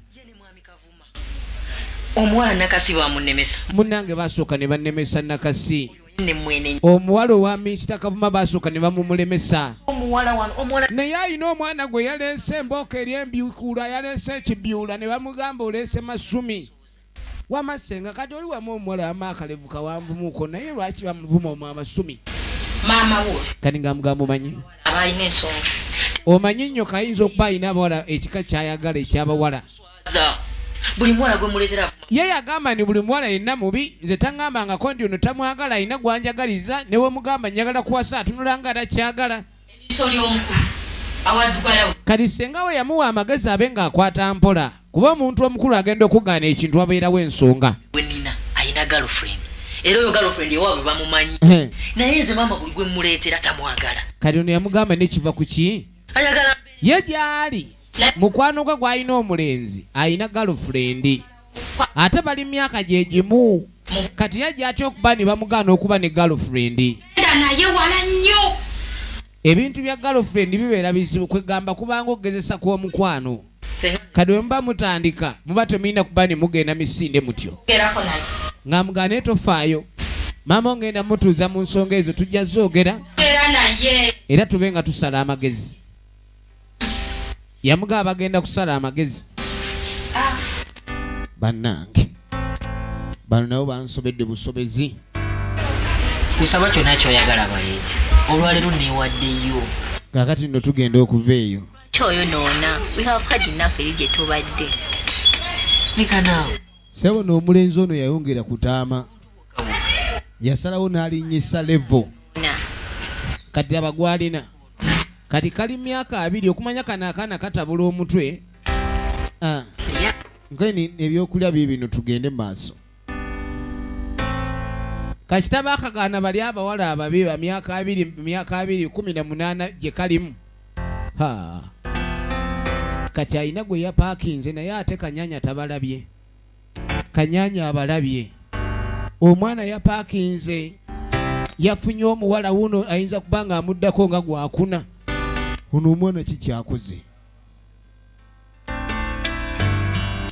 Omuwala Nakasi bamunemesa. Munnange basooka ne bannemesa Nakasi. Omuwala owa Minisita Kavuma basooka ne bamumulemesa. Naye alina omwana gwe yaleese embooko eri embyukula, yaleese ekibyula ne bamugamba oleese masumi. Wamma ssenga kati oli wamu omuwala wamma akalevu kawanvumuuko naye lwaki bamuvuma omwo amasumi? Maama wo. Kati nga mugamba omanyi? Aba alina ensonga. Omanyi nnyo kayinza okuba alina abawala ekika ky'ayagala eky'abawala. Buli muwala gwe muleetera. Ye yagamba nti buli muwala yenna mubi, nze taŋŋambangako nti ono tamwagala, alina gw'anjagaliza, ne bwe mugamba njagala kuwasa atunula nga atakyagala. Eriiso ly'omukulu awaddugala. Kati ssenga we yamuwa amagezi abe ng'akwata mpola, kuba omuntu omukulu agenda okugaana ekintu wabeerawo ensonga. Gwe nnina alina girlfriend, era oyo girlfriend ewaabwe bamumanyi. Naye nze maama buli gwe mmuleetera tamwagala. Kati ono yamugamba nekiva ku ki? Ayagala. Ye gy'ali mukwano gwe gw'alina omulenzi alina girlfriend ate bali myaka gye gimu. Kati yajja atya okuba ne bamugaana okuba ne girlfriend? Naye wala nnyo. Ebintu bya girlfriend bibeera bizibu kwegamba kubanga okugezesa kw'omukwano. Kati bwe muba mutandika muba temulina kuba ne mugenda misinde mutyo. Nga mugaane tofaayo. Maama ongenda mutuuza mu nsonga ezo tujja zoogera. Era tube nga tusala amagezi. Yamugamba bagenda kusala amagezi. Bannange. Bano nabo bansobedde busobezi. Nsaba kyonna ky'oyagala baleete. Olwaleero neewaddeyo. Kaakati nno tugenda okuva eyo. Kyoyonoona. We have had enough eri gye tubadde. Leka naawe. Ssebo n'omulenzi ono yayongera kutaama. Yasalawo n'alinnyisa level. Kati laba gw'alina. Kati kali myaka 2 okumanya kano akaana katabula omutwe. Nkeni ebyokulya biibino tugende maaso. Kasita baakagaana bali abawala ababi ba myaka 2 myaka 2 18 gye kalimu. Ha. Kati alina gwe yapaakinze naye ate Kanyanya tabalabye. Kanyanya abalabye. Omwana yapaakinze yafunye omuwala wuno ayinza kuba nga amuddako nga gwakuna. Ono omwana kikyakoze.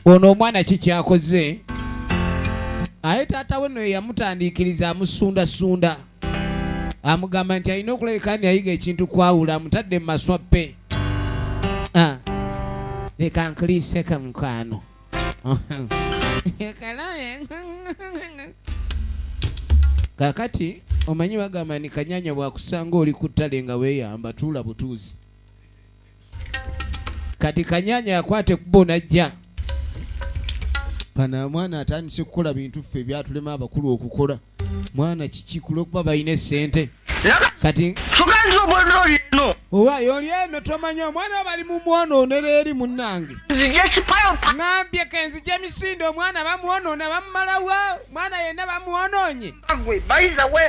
Ono omwana kikyakoze. Aye taata we nno yamutandiikiriza amusundasunda. Amugamba nti alina okulabika nti ayiga ekintu kwawula amutadde mu maswa pe. Leka nkuliiseko mukwano. Kaakati omanyi bagamba ni Kanyanya bw'akusanga oli ku ttale nga weeyamba tuula butuuzi. Kati Kanyanya yakwata ekkubo n'ajja. Bano omwana atandise kukola bintu ffe ebyatulema abakulu okukola. Mwana kiki kulw'okuba balina essente. Kati tugenze obwedde oli eno. Owa oli eno tomanya omwana bali mu mwonoonera eri munnange. Nzije kipayo pa. Ngambye ke nzije emisinde omwana bamwonoona bamumalawo. Omwana yenna bamwonoonye. Gwe bayiza we.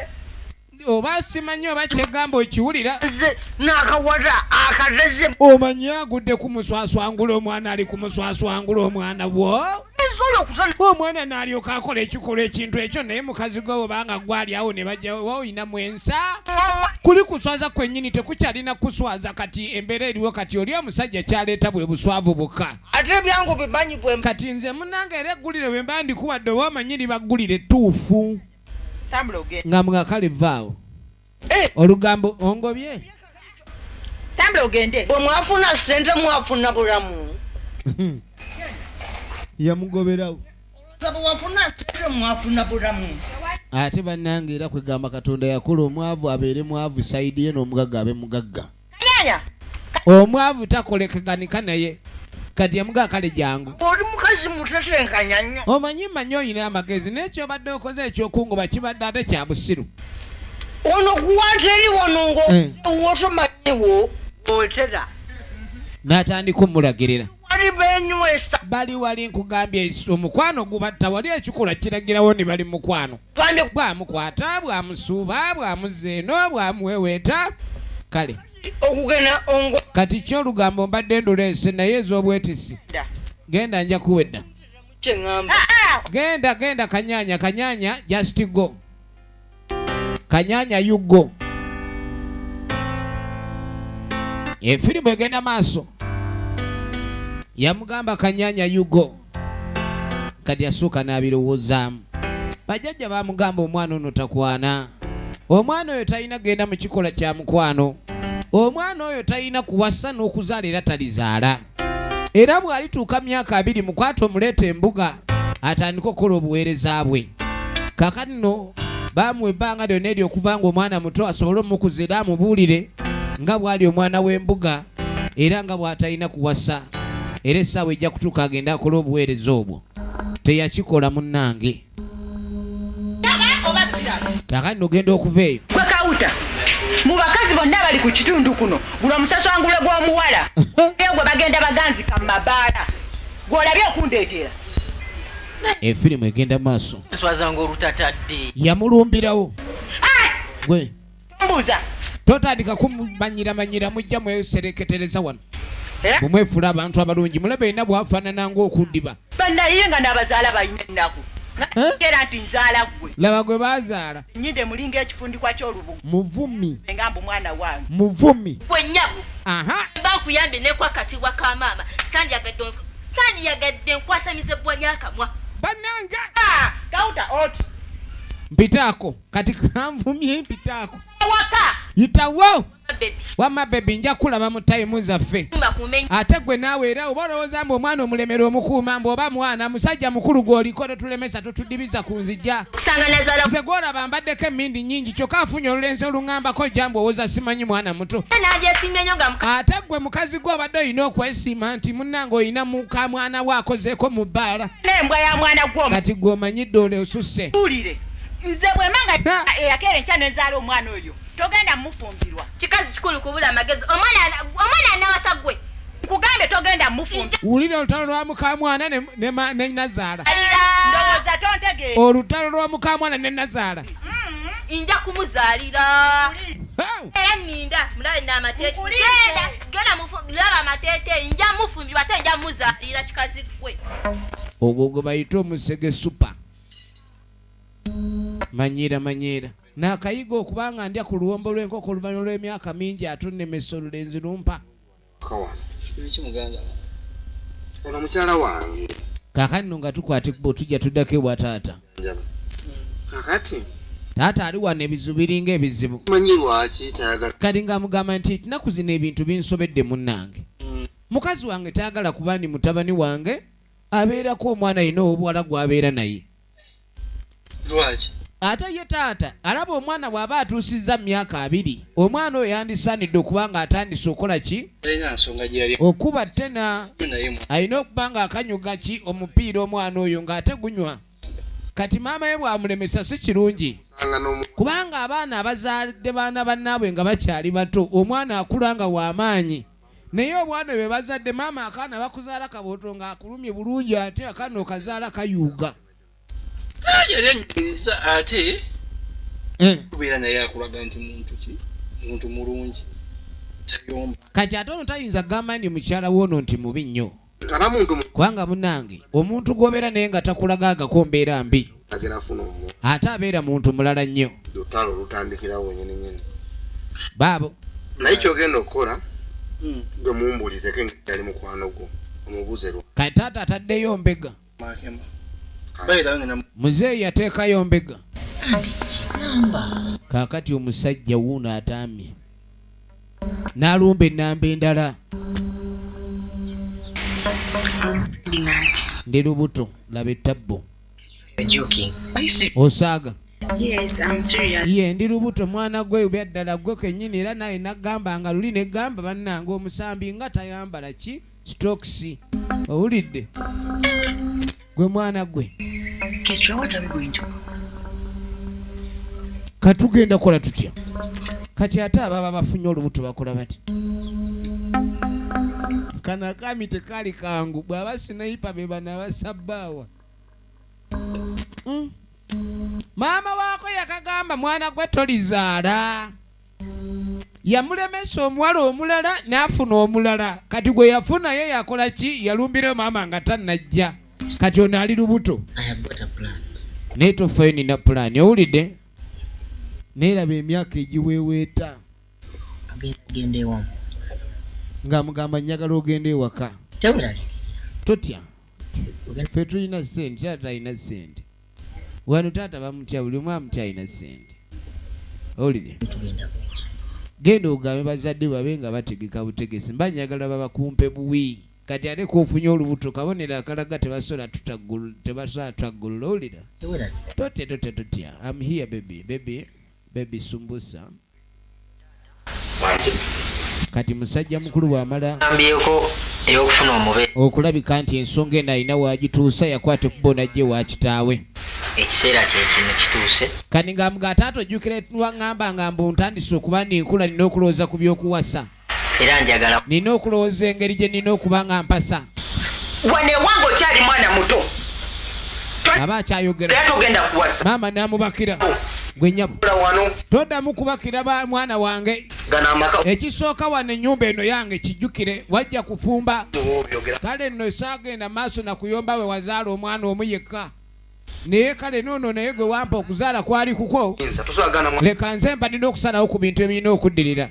Oba simanyi oba kyegamba okiwulira. Nze n'akawala akagezi. Omanyi agudde ku muswaswangula omwana ali ku muswaswangula omwana bwo. Omwana n'alyoka akola ekikolwa ekintu ekyo naye mukazi gwe obanga gwali awo ne bajja olina mwensa. Kuli kuswaza kwennyini tekukyalina kuswaza kati embeera eriwo kati oli omusajja kyaleeta bwe buswavu bwokka. Ate byangu bimanyi bwe. Kati nze munnange era eggulire bwe mba ndikuwadde oba omanyi libaggulire ettuufu. Tambula ogende. Nga mwakale vaawo. Olugambo ongobye. Tambula ogende. Bwe mwafuna ssente mwafuna bulamu. Yamugoberawo. Olowooza bwe wafuna ssente mwafuna bulamu. Ate bannange era kwegamba Katonda yakola omwavu abeere mwavu sayidi ye n'omugagga abe mugagga. Kanyanya. Omwavu takolekeganika naye. Kati yamugaa kale jangu. Oli mukazi mutetenkanya nnyo. Omanyi mmanyi olina amagezi naye ky'obadde okoze eky'okungoba kibadde ate kya busiru. Ono kuwata eri wano ng'otomanyiwo otera. N'atandika omulagirira. Wali benywesa. Bali wali nkugambye omukwano gubatta wali ekikolwa kiragirawo ne bali mukwano. Bwamukwata bwamusuuba bwamuzza eno bwamuweweeta. Kale. Okugenda ongo. Kati ki olugambo mbadde nduleese naye ez'obwetisi. Genda nja kuwedda. Genda genda Kanyanya Kanyanya just go. Kanyanya you go. Efirimu egenda maaso. Yamugamba Kanyanya you go. Kati yasooka n'abirowoozaamu. Bajjajja baamugamba omwana ono takwana. Omwana oyo talina genda mu kikola kya mukwano. Omwana oyo talina kuwasa n'okuzaala era talizaala. Era bw'alituuka myaka 2 mukwate omuleeta embuga atandike okukola obuweereza bwe. Kaakati nno baamuwa ebbanga lyonna eryo okuva ng'omwana muto asobole omukuza era amubuulire nga bw'ali omwana w'embuga era nga bw'atalina kuwasa. Era essaawa ejja kutuuka agende akole obuweereza obwo. Teyakikola munnange. Kaakati nno ogenda okuva eyo. Gwe Kawuta. Mu bakazi bonna bali ku kitundu kuno guno omusaswangula gw'omuwala gwe bagenda baganzika mu mabaala gw'olabye okundeetera. Efirimu egenda maaso. Nswazanga olutatadde. Yamulumbirawo. Gwe. Tombuuza. Totandika kumanyira mujja mwesereketereza wano. Mumwefula abantu abalungi mulabe yenna bw'afaanana ng'okuddiba. Bannaye nga n'abazaala balina ennaku. Era nti nzaala ggwe. Laba gwe baazaala. Nnyinde mulinga ekifundikwa ky'olubugo. Muvumi. Nga mbu mwana wange. Muvumi. Gwe nnyabo. Aha. Mba nkuyambye ne kwakatibwa ka maama. Sandyagadde nkwasamiza ebbwa ly'akamwa. Bannange. Kawuta oti. Mpitaako. Kati kanvumye mpitaako. Waka. Yitawo. Baby. Wamma baby nja kulaba mu time zaffe. Ate gwe naawe era oba olowooza mbu omwana omulemera omukuuma mbu oba mwana musajja mukulu gw'oliko totulemesa totudibiza ku nzija. Nze gw'olaba mbaddeko emmindi nnyingi kyokka nfunye olulenzi oluŋŋambako jambu owoza simanyi mwana muto. Ate gwe mukazi gwe obadde olina okwesiima nti munnange olina muka mwana we akozeeko mu bbaala. N'embwa ya mwana gwo. Kati gwe omanyidde ole osusse. Nze bwe manga eyakeera enkya ne nzaala omwana oyo. Togenda mufumbirwa. Kikazi kikulu kubula amagezi. Omwana anawasa gwe. Nkugambye togenda mufumbi. Wulira olutalo lwa mukamwana ne nazaala. Ndowooza tontegeera. Olutalo lwa mukamwana ne nazaala. Nja kumuzaalira. Era nninda mulabe n'amateete. Genda genda laba amateete nja mufumbirwa ate nja muzaalira kikazi ggwe. Ogwo gwe bayita omusege supa. Manyiira manyiira. Naakayiga okuba nga ndya ku luwombo lw'enkoko oluvannyuma lw'emyaka mingi atunnemesa olulenzi lumpa. Ono mukyala wange. Kaakati nno nga tukwata ekkubo tujja tuddako ewa taata. Kaakati taata ali wano ebizibu biringa ebizibu. Simanyi lwaki tayagala. Kati ng'amugamba nti ennaku zino ebintu binsobedde munnange. Mukazi wange tayagala kuba ndi mutabani wange abeerako omwana yenna ow'obuwala gw'abeera naye. Lwaki? Ate ye taata alaba omwana bw'aba atuusizza mu myaka 2 omwana oyo yandisaanidde okuba ng'atandise okukola ki? Okuba ttena alina okuba ng'akanyuga ki omupiira omwana oyo ng'ate gunywa. Kati maama we bw'amulemesa si kirungi kubanga abaana abazadde baana bannaabwe nga bakyali bato omwana akula nga w'amaanyi naye obwana bwe bazadde maama akaana bakuzaala kabooto ng'akulumye bulungi ate akaana okazaala kayuuga. Yali ate kubeera naye akulaga nti muntu ki muntu mulungi tayomba. Kati ate ono tayinza kugamba nti mukyala w'ono nti mubi nnyo kubanga munnange omuntu gw'obeera naye nga takulaga agako mbeera mbi ate abeera muntu mulala nnyo. Lutalo lutandikirawo nnyini. Baabo naye ky'ogenda okukola gwe mumbuulizeko engeri yali mukwano gwo omubuuze lwa. Kati taata ataddeyo mbega. Muzeeyi yateekayo mbega. Kaakati omusajja wuuno ataamye n'alumba ennamba endala. Ndi lubuto laba ettabbo. Osaaga. Ye ndi lubuto mwana gwe byaddala gwe kennyini era naye nagamba nga luli negamba bannange omusambi nga tayambala ki stokisi. Owulidde gwe mwana gwe. Katugenda kola tutya? Kati ate ababa bafunye olubuto bakola bati? Kano akaami tekaali kangu bw'aba sniper be bano abasabbaawa. Maama waako yakagamba mwana gwe tolizaala. Yamulemesa omuwala omulala n'afuna omulala. Kati gwe yafuna ye yakola ki? Yalumbirayo maama nga tannajja. Kati ono ali lubuto. Naye tofayo nina pulaani owulidde? Naye emyaka egiweeweeta. Ng'amugamba njagala ogende ewaka. Totya. Ffe tulina ssente, taata alina ssente. Wano taata bamutya buli omu amutya alina ssente. Owulidde? Genda ogambe bazadde babe nga bategeka butegesi mba njagala babakumpe buwi. Kati ate k'ofunye olubuto kabonero akalaga tebasobola tutaggulula owulira? Totya totya totya. I'm here baby baby baby sumbusa. Kati musajja mukulu bw'amala okulabika nti ensonga eno alina waagituusa yakwata ekkubo n'ajja ewa kitaawe. Ekiseera kye kino kituuse. Kati ng'amuga taata ojjukira waŋŋamba nga mbu ntandise okuba nninkula nina okulowooza ku by'okuwasa. Era njagala nina okulowooza engeri gye nina okuba nga mpasa. Wano ewange okyali mwana muto. Aba akyayogera. Togenda kuwasa. Maama n'amubakira. Gwe nnyabo. Toddamu kubakira ba mwana wange. Ekisooka wano ennyumba eno yange kijjukire wajja kufumba. Kale nno saagenda maaso na kuyomba we wazaala omwana omu yekka. Naye kale noono naye gwe wampa okuzaala kwali kuko. Leka nze mba nina okusalawo ku bintu ebirina okuddirira.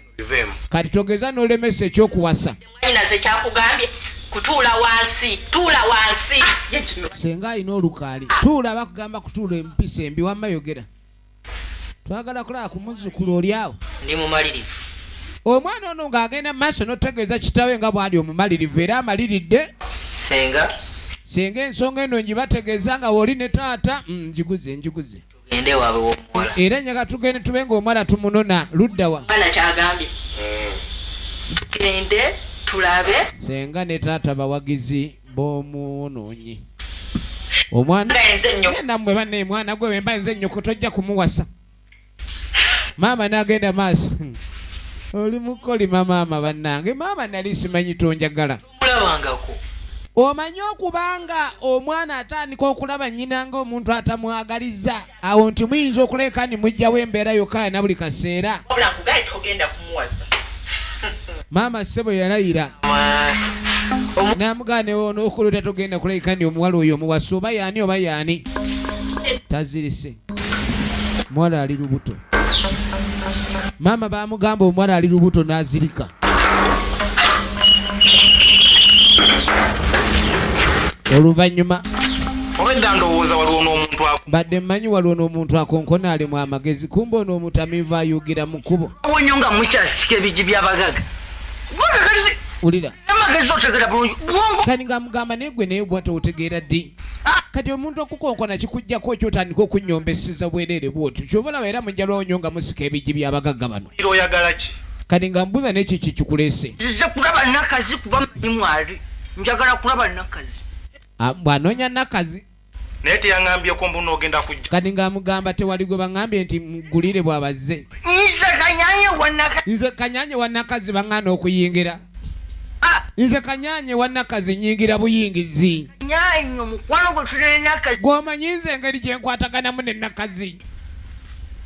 Kati togeza n'olemesa ekyokuwasa. Mwannyinaze kyakugambye kutuula wansi, tuula wansi. Senga alina olukaali. Tuula bakugamba kutuula empisa embi wamma yogera. Twagala kulaba ku muzzukulu oli awo. Ndi mumalirivu. Omwana ono ng'agenda mu maaso n'otegeeza kitaawe nga bw'ali omumalirivu era amaliridde. Senga. Senga ensonga eno ngibategeeza nga w'oli ne taata njiguze njiguze. Tugende waabwe w'omuwala. Era nyaga tugende tube ng'omuwala tumunona ludda wa? Omwana kyagambye. Tugende tulabe. Senga ne taata bawagizi b'omwonoonyi. Omwana nammwe banne mwana gwe bwe mba nze nnyoko tojja kumuwasa. Maama n'agenda maaso. Oli mukolima maama bannange. Maama nali simanyi tonjagala. Tomulabangako. Omanyi okubanga omwana atandika okulaba nnyina ng'omuntu atamwagaliza, awo nti muyinza okuleka ni mujjawo embeera yokka na buli kaseera. Wabula nkugaye togenda kumuwasa. Maama ssebo yalayira n'amugaana n'okulota togenda kulabika ndi omuwala oyo omuwasa oba yaani oba yaani. Tazirise, muwala ali lubuto. Maama baamugamba omuwala ali lubuto n'azirika. Oluvannyuma obedda ndowooza waliwo n'omuntu mbadde mmanyi waliwo n'omuntu akonkona alimu amagezi, kumbe ono omutamiivu ayuugira mu kkubo. Wonyo nga mukyasika ebigi by'abagaga. Wulira. Amagezi otegeera bulungi. Bwongo. Kati ng'amugamba naye gwe naye bw'ate otegeera ddi? Kati omuntu okukonkona kikuggyako ky'otandika okunnyombeseza bwereere bw'otyo. Ky'ova olaba era mujja lwonyo nga musika ebigi by'abagagga bano. Oyagala ki? Kati nga mbuuza naye kiki kikuleese? Nzize kulaba Nakazi kuba mmanyi mwali. Njagala kulaba Nakazi. Bw'anoonya Nakazi. Naye teyaŋŋambyeko mbu n'ogenda kujja. Kati ng'amugamba tewali gwe baŋŋambye nti mugulire bw'abazze. Nze Kanyanye wa Nakazi. Nze Kanyanye wa Nakazi baŋŋaana okuyingira. Nze Kanyanye wa Nakazi nnyingira buyingizi. Kanyanye omukwano gwe tulina ne Nakazi. Gw'omanyi nze engeri gye nkwataganamu ne Nakazi.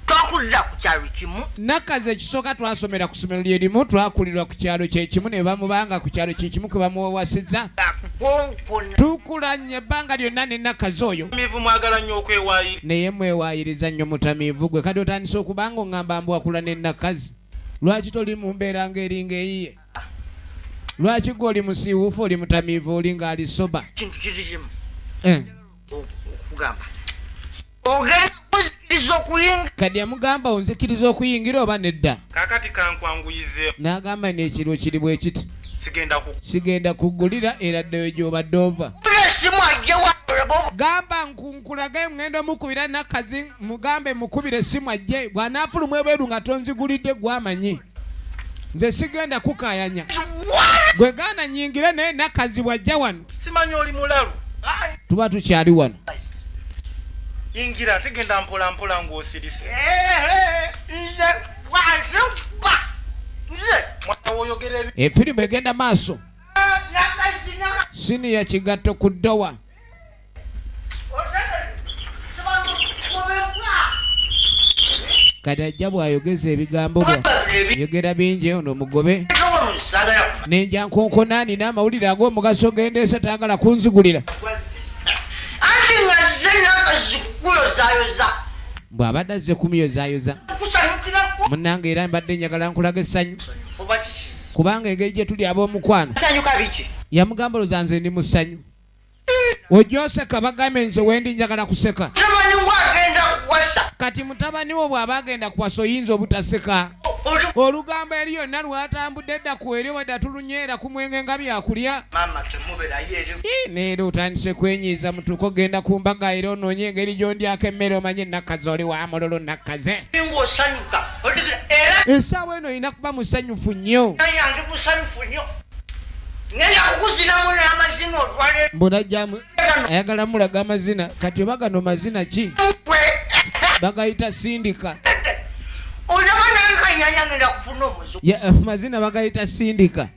Twakulira ku kyalo kimu. Nakazi ekisooka twasomera ku ssomero lye limu, twakulirwa ku kyalo kye kimu ne bamubanga ku kyalo kye kimu kwe bamuwawasizza. Tukulanye ebbanga lyonna ne Nakazi oyo. Mutamiivu mwagala nnyo okwewaayiriza. Naye mwewaayiriza nnyo mutamiivu gwe. Kati otandise okubanga oŋŋamba mbu wakula ne Nakazi. Lwaki toli mu mbeera ng'eringa eyiye? Lwaki gwe oli musiiwuufu, oli mutamiivu, oli ng'ali soba? Kintu kiri kimu. Okugamba. Ogenda kunzikiriza okuyingira. Kati yamugamba onzikiriza okuyingira oba nedda? Kaakati kankwanguyize. N'agamba n'ekiro kiri bwe kiti. Sigenda kugulira era ddayo gy'obadde ova. Gamba nkulage ŋŋenda omukubira Nakazi, mugambe mukubire essimu ajje. Bw'anaafuluma ebweru nga tonzigulidde gw'amanyi. Nze sigenda kukaayanya. Gwe gaana nnyingire naye Nakazi bw'ajja wano. Simanyi oli mulalu. Tuba tukyali wano. Yingira tegenda mpola mpola ng'osirise. Nze bw'aziba. Nze. Mwana w'oyogera ebi. Efirimu egenda maaso. Siniya kigatto ku ddowa. Kati ajja bw'ayogeza ebigambo bwa yogera bingi ono mugobe. Nenja nkonkona nina amawulire ag'omugaso gendeese taagala kunzigulira. Bw'abadde azze kumuyozaayoza. Munnange era mbadde njagala nkulaga essanyu. Kubanga engeri gye tuli ab'omukwano. Yamugamba olowooza nze ndi mu ssanyu. Ojja oseka bagambe nze wendi njagala kuseka. Kati mutabani wo bw'aba agenda kuwasa oyinza obutaseka. Olugambo eri yonna lwatambudde dda ku eri obadde tulunyeera ku mwenge nga byakulya. Neera otandise kwenyiiza mutuuke ogenda ku mbaga era onoonye engeri gy'ondyako emmere omanye Nakazi oli wa mululu Nakazi. Essaawa eno olina kuba musanyufu nnyo. Mbona ayagala mulaga amazina kati oba gano mazina ki? Bagayita sindika. Mazina bagayita sindika.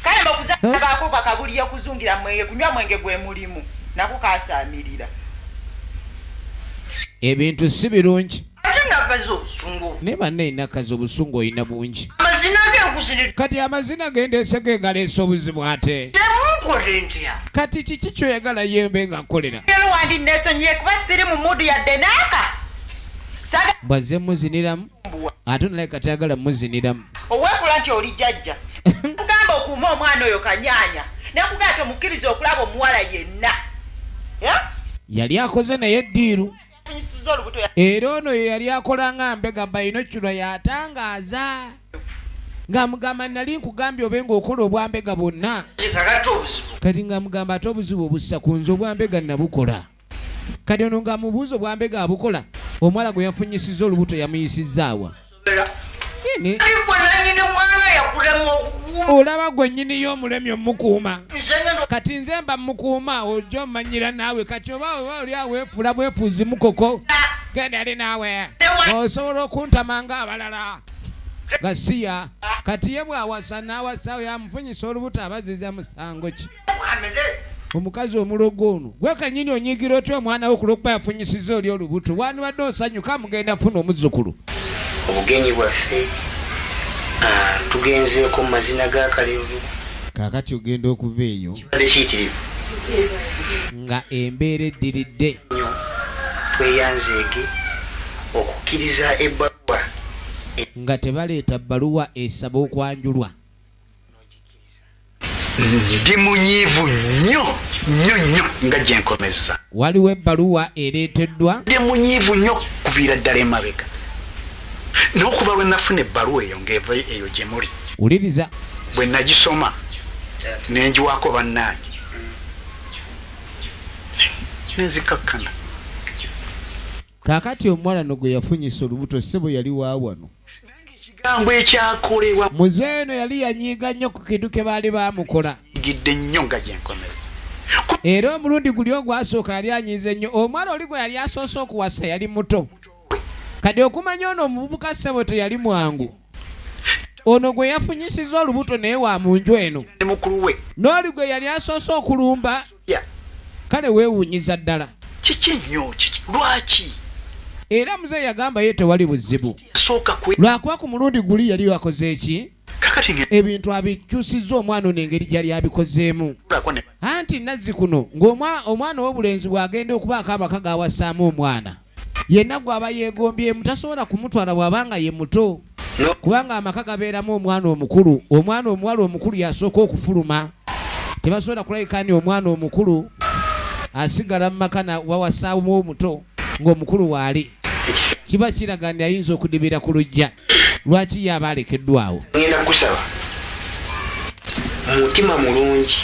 Kale mbakuzaako bakabulya kuzungira mwenge kunywa mwenge gwe mulimu nakukasaamirira. Ebintu si birungi. Naye banne Nakazi obusungu olina bungi. Kati amazina gendeese ge galeese obuzibu ate. Kati kiki ky'oyagala yembe nga nkolera? Bw'azze muziniramu ate naye kati ayagala muziniramu. Oweekula nti oli jjajja. Kugamba okuuma omwana oyo Kanyanya. Nakugamba tomukkiriza okulaba omuwala yenna. Yali akoze naye eddiiru. Era ono ye yali akola nga mbega bayino kyula yatangaaza. Ng'amugamba nali nkugambye obe ng'okola obwambega bwonna. Kati ng'amugamba ate obuzibu obussa ku nze obwambega nabukola. Kati ono ng'amubuuza obwambega abukola, omuwala gwe yafunyisizza olubuto yamuyisizzaawa. Olaba gwe nnyini y'omulemi omukuuma. Kati nze mba mukuuma ojja omanyira naawe kati oba oli aweefuula bwefuuzi mukoko. Genda ali naawe. Osobola okuntama ng'abalala. Gasiya kati ye bw'awasa n'awasa yamufunyisa olubuto abaziza musango ki? Omukazi omulogo ono gwe kennyini onyiigira otya omwana wo kulwokuba yafunyisizza oli olubuto? Wandibadde osanyuka mugenda funa omuzzukulu. Obugenyi bwaffe tugenzeeko mu mazina ga Kalevu. Kaakati ogenda okuva eyo Kibadde kiyitirivu. nga embeera eddiridde. Tweyanzeege okukkiriza ebbaluwa. Nga tebaleeta bbaluwa esaba okwanjulwa. Ndi munyiivu nnyo nnyo nnyo nga gye nkomezza. Waliwo ebbaluwa ereeteddwa. Ndi munyiivu nnyo kuviira ddala emabega n'okuva lwe nafuna ebbaluwa eyo ng'eva eyo gye muli. Wuliriza. Bwe nagisoma ne ngiwaako bannange ne nzikakkana. Kaakati omuwala no gwe yafunyisa olubuto ssebo yali wa wano. Ekigambo ekyakolebwa. Muzeeyi ono yali yanyiiga nnyo ku kintu ke baali baamukola. Gidde nnyo nga gye nkomezza. Era omulundi guli ogwasooka yali anyiize nnyo. Omuwala oli gwe yali asoose okuwasa yali muto. Kati okumanya ono omuvubuka ssebo teyali mwangu. Ono gwe yafunyisizza olubuto naye wa mu nju eno. Ne mukulu we. N'oli gwe yali asoose okulumba. Kale weewuunyiza ddala. Kiki ennyo? Kiki? Lwaki? Era muzeeyi yagamba ye tewali buzibu. Yasooka kwe. Lwakuba ku mulundi guli yali akoze ki? Kakati nge. Ebintu abikyusizza omwana ono engeri gyali abikozeemu. Anti nazzi kuno ng'omwana ow'obulenzi bw'agenda okubaako amaka g'awasaamu omwana yenna gw'aba yeegombyemu tasobola kumutwala bw'aba nga ye muto, kubanga amaka gabeeramu omwana omukulu. Omwana omuwala omukulu y'asooka okufuluma, tebasobola kulabika ni omwana omukulu asigala mu maka na wawasaamu omuto ng'omukulu waali, kiba kiraga nti ayinza okudibira ku luggya. Lwaki ye aba alekeddwawo? Ngenda kukusaba mutima mulungi,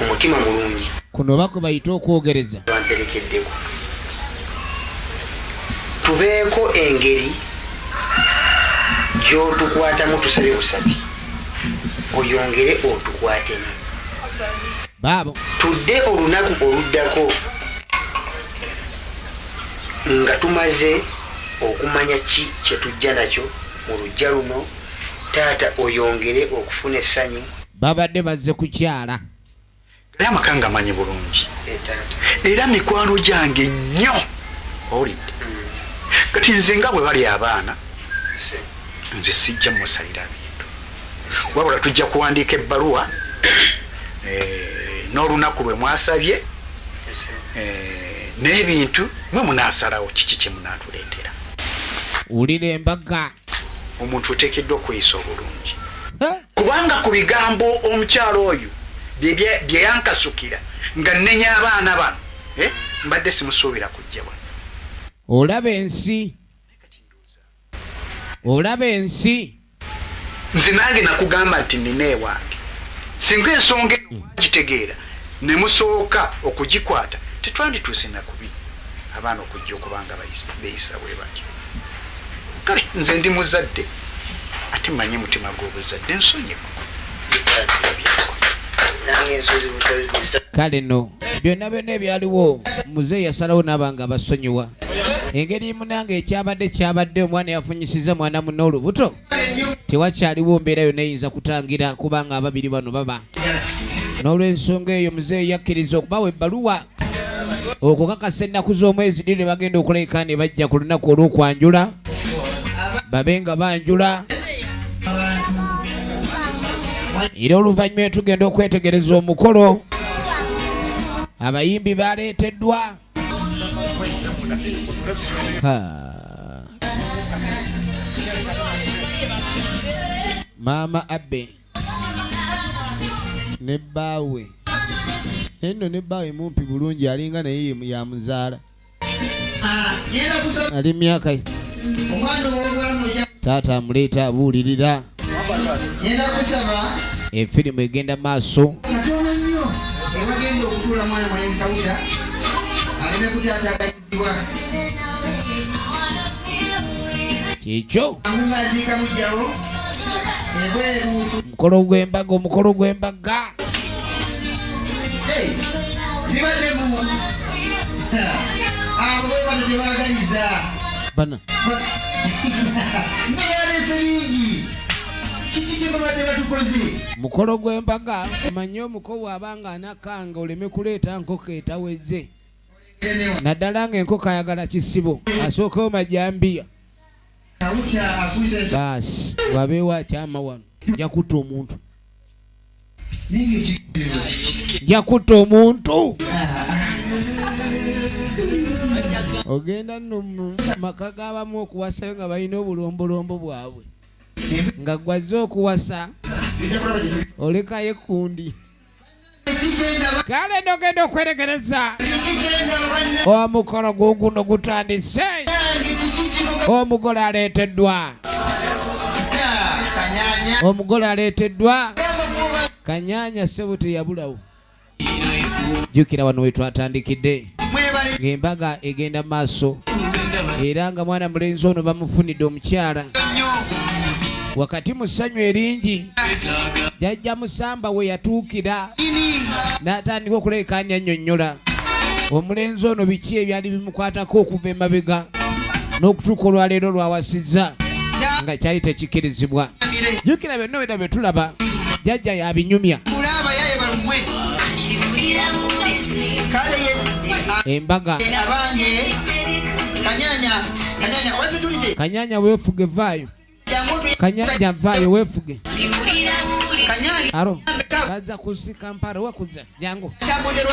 omutima mulungi. Kuno oba kwe bayita okwogereza. Bamperekeddeko tubeeko engeri gy'otukwatamu, tusabe busabi oyongere otukwatemu. Baabo. Tudde olunaku oluddako nga tumaze okumanya ki kye tujja nakyo mu luggya luno, taata oyongere okufuna essanyu. Babadde bazze kukyala. Naye amaka ngamanyi bulungi era mikwano gyange nnyo, owulidde? Kati nze nga bwe bali abaana, nze sijja musalira bintu, wabula tujja kuwandiika ebbaluwa n'olunaku lwe mwasabye n'ebintu mwe munaasalawo kiki kye munaatuleetera. Wulira embaga. Omuntu oteekeddwa okweyisa obulungi, kubanga ku bigambo omukyalo oyo bye yankasukira nga nnenya abaana bano, mbadde simusuubira kujja wano. Olaba ensi, olaba ensi. Nze nange nakugamba nti nina ewange, singa ensonga eno mwagitegeera ne musooka okugikwata tetwandituuse na kubi abaana okujja okuba nga beeyisa bwe batyo. Kale nze ndi muzadde ate mmanyi omutima gw'obuzadde, nsonyiwa. Kale no byonna byonna ebyaliwo muzeeyi yasalawo n'aba nga abasonyiwa. Engeri munange ekyabadde kyabadde, omwana yafunyisiza mwana munne olubuto, tewakyaliwo mbeera yonna eyinza kutangira kubanga ababiri bano baba. N'olw'ensonga eyo muzeeyi yakkiriza okubawa ebbaluwa okukakasa ennaku z'omwezi ddi lwe bagenda okulabika ne bajja ku lunaku olw'okwanjula, babe nga banjula. Era oluvannyuma tugenda okwetegereza omukolo, abayimbi baleeteddwa. Ha. Maama Abe ne bbaawe, naye nno ne bbaawe mumpi bulungi, alinga naye yamuzaala, ali myaka. Taata amuleeta abuulirira. Efirimu egenda maaso. Katono nnyo ewagenda okutuula mwana mulenzi Kawuta aleme kutaataaganyizibwa. Kyekyo. Mangu ng'aziika muggyawo ebweru. Omukolo gw'embaga, omukolo gw'embaga. Hey, bibadde mu abo bwe bano tebaaganyiza. Bana Mwalese bingi. Kiki kye babadde batukoze? Mukolo gw'embaga omanye omuko bw'abanga anakanga oleme kuleeta nkoko etaweze, naddala ng'enkoko ayagala kisibo, asookewo majambiya. Kawuta afuuse. Baasi wabeewo akyama wano, nja kutta omuntu, Naye ng'ekigendererwa kiki? nja kutta omuntu. Ogenda nno mu maka g'abamu okuwasayo nga balina obulombolombo bwabwe, nga gwazze okuwasa olekayo ekkundi. Kale nogenda okweregereza omukolo guguno gutandise, omugole aleeteddwa, omugole aleeteddwa Kanyanya ssebo teyabulawo. Jjukira wano we twatandikidde ng'embaga egenda maaso, era nga mwana mulenzi ono bamufunidde omukyala wakati mu ssanyu eringi. Jjajja Musamba we yatuukira n'atandika okuleekaanya annyonnyola omulenzi ono biki ebyali bimukwatako okuva emabega n'okutuuka olwaleero lwawasizza nga kyali tekikkirizibwa. Jjukira byonna weda bye tulaba jjajja yabinyumya. Mulaba yaye balumwe. Kale ye Embaga abange Kanyanya, Kanyanya wasitulije. Kanyanya weefuge, vaayo. Jangu. Kanyanya vaayo weefuge. Kanyanya. Aro baza kusika mparo wekuza, jangu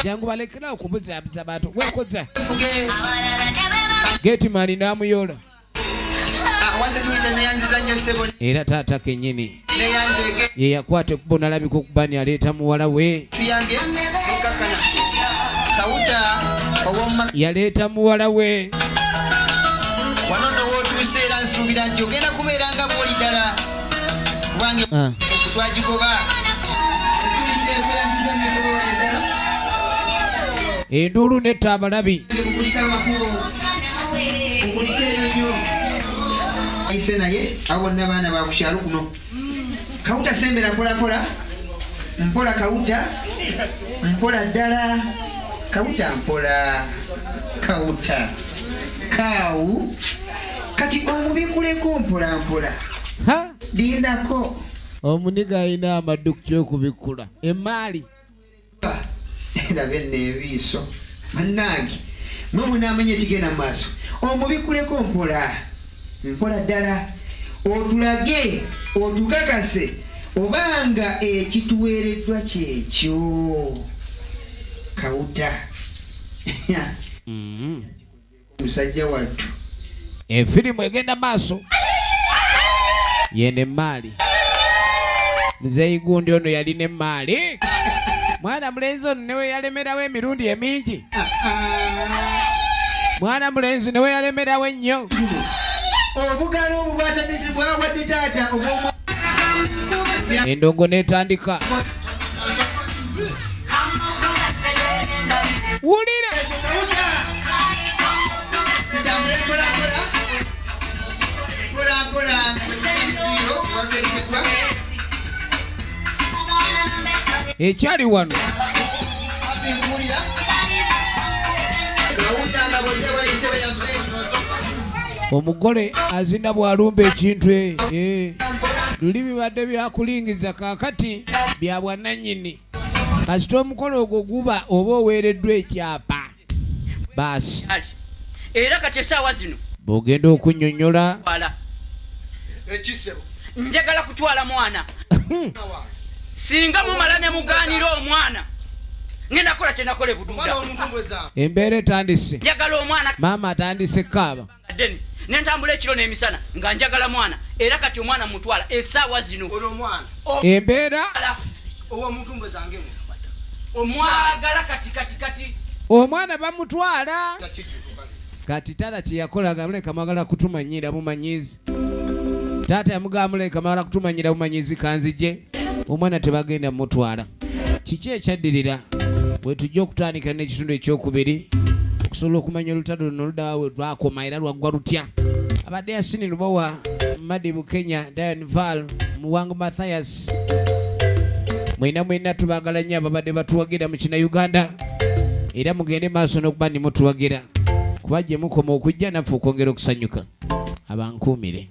jangu, balekerawo okubuzaabuza bantu, wekuza. Fuge. Getimani n'amuyola. Wasitulije neyanziza nnyo ssebo. Era taata kennyini Neyanzege. ye yakwata ekkubo n'alabika okuba ni aleeta muwala we. Tuyambye mukakkana. Kawuta ow'omu Yaleeta muwala we. Wano nno w'otuuse era nsuubira nti ogenda kubeera nga bw'oli ddala kubanga twagigoba. Tulidde ekweyanziza nnyo ssebo wali ddala. Enduulu netta abalabi. Mukulike amakubo, mukulike eyo nnyo ayise naye abo bonna baana ba ku kyalo kuno. Kawuta sembera mpolampola mpola, Kawuta mpola ddala, Kawuta mpola, Kawuta kaawu kati omubikuleko mpola mpola. Ha! Lindako. Omuniga alina amaddu ku kyokubikkula emaali. Laba enno ebiiso bannange, mwe munaamanya ekigenda mu maaso. Omubikuleko mpola mpola ddala, otulage otukakase obanga ekituweereddwa kyekyo. Kawuta musajja wattu. Efirimu egenda maaso yene emaali. Muzeeyi gundi ono yalina emaali, mwana mulenzi ono newe yalemerawo emirundi emingi, mwana mulenzi newe yalemerawo ennyo. Obugalo obwo bwatadde bwawadde taata obw'omwa. Endongo netandika, wulira. Tutambule mpola mpola mpola mpola mpola. Ekyali wano. Kawuta nga bw'ojja wali entebe yaffe. Omugole azina bw'alumba ekintu luli bibadde byakulingiza, kaakati bya bwannannyini. Kasita omukolo ogwo guba oba oweereddwa ekyapa, baasi. Ali. Era kati essaawa zino Bw'ogenda okunnyonnyola. Twala. Ekisebo. Njagala kutwala mwana. Singa mumala ne mugaanira omwana, ngenda kukola kye nakola e Omwana Bududa. w'omutumbweza. Embeera etandise. Njagala omwana. Maama atandise kaaba. Ddene nentambula ekiro n'emisana nga njagala mwana, era kati omwana mutwala essaawa zino. Ono omwana. Embeera. Ow'omutumbwe zange. Omwagala kati kati kati. Omwana bamutwala. Kati taata kyeyakolaga, muleka mwagala kutumanyira bumanyizi. Taata yamugamba, muleka mwagala kutumanyira bumanyizi, kanzije omwana tebagenda mutwala. Kiki ekyaddirira? Bwe tujja okutandika n'ekitundu ekyokubiri okusobola okumanya olutalo luno luddawa, we lwakoma era lwaggwa lutya. Abadde Yasini Lubowa, Madi Bukenya, Dian Val Muwangu, Mathias, mwena mwena tubaagala nnyo ababadde batuwagira mu kina Uganda, era mugende maaso n'okuba nimutuwagira. Kuba gye mukoma okujja naffe okwongera okusanyuka. Abankuumire.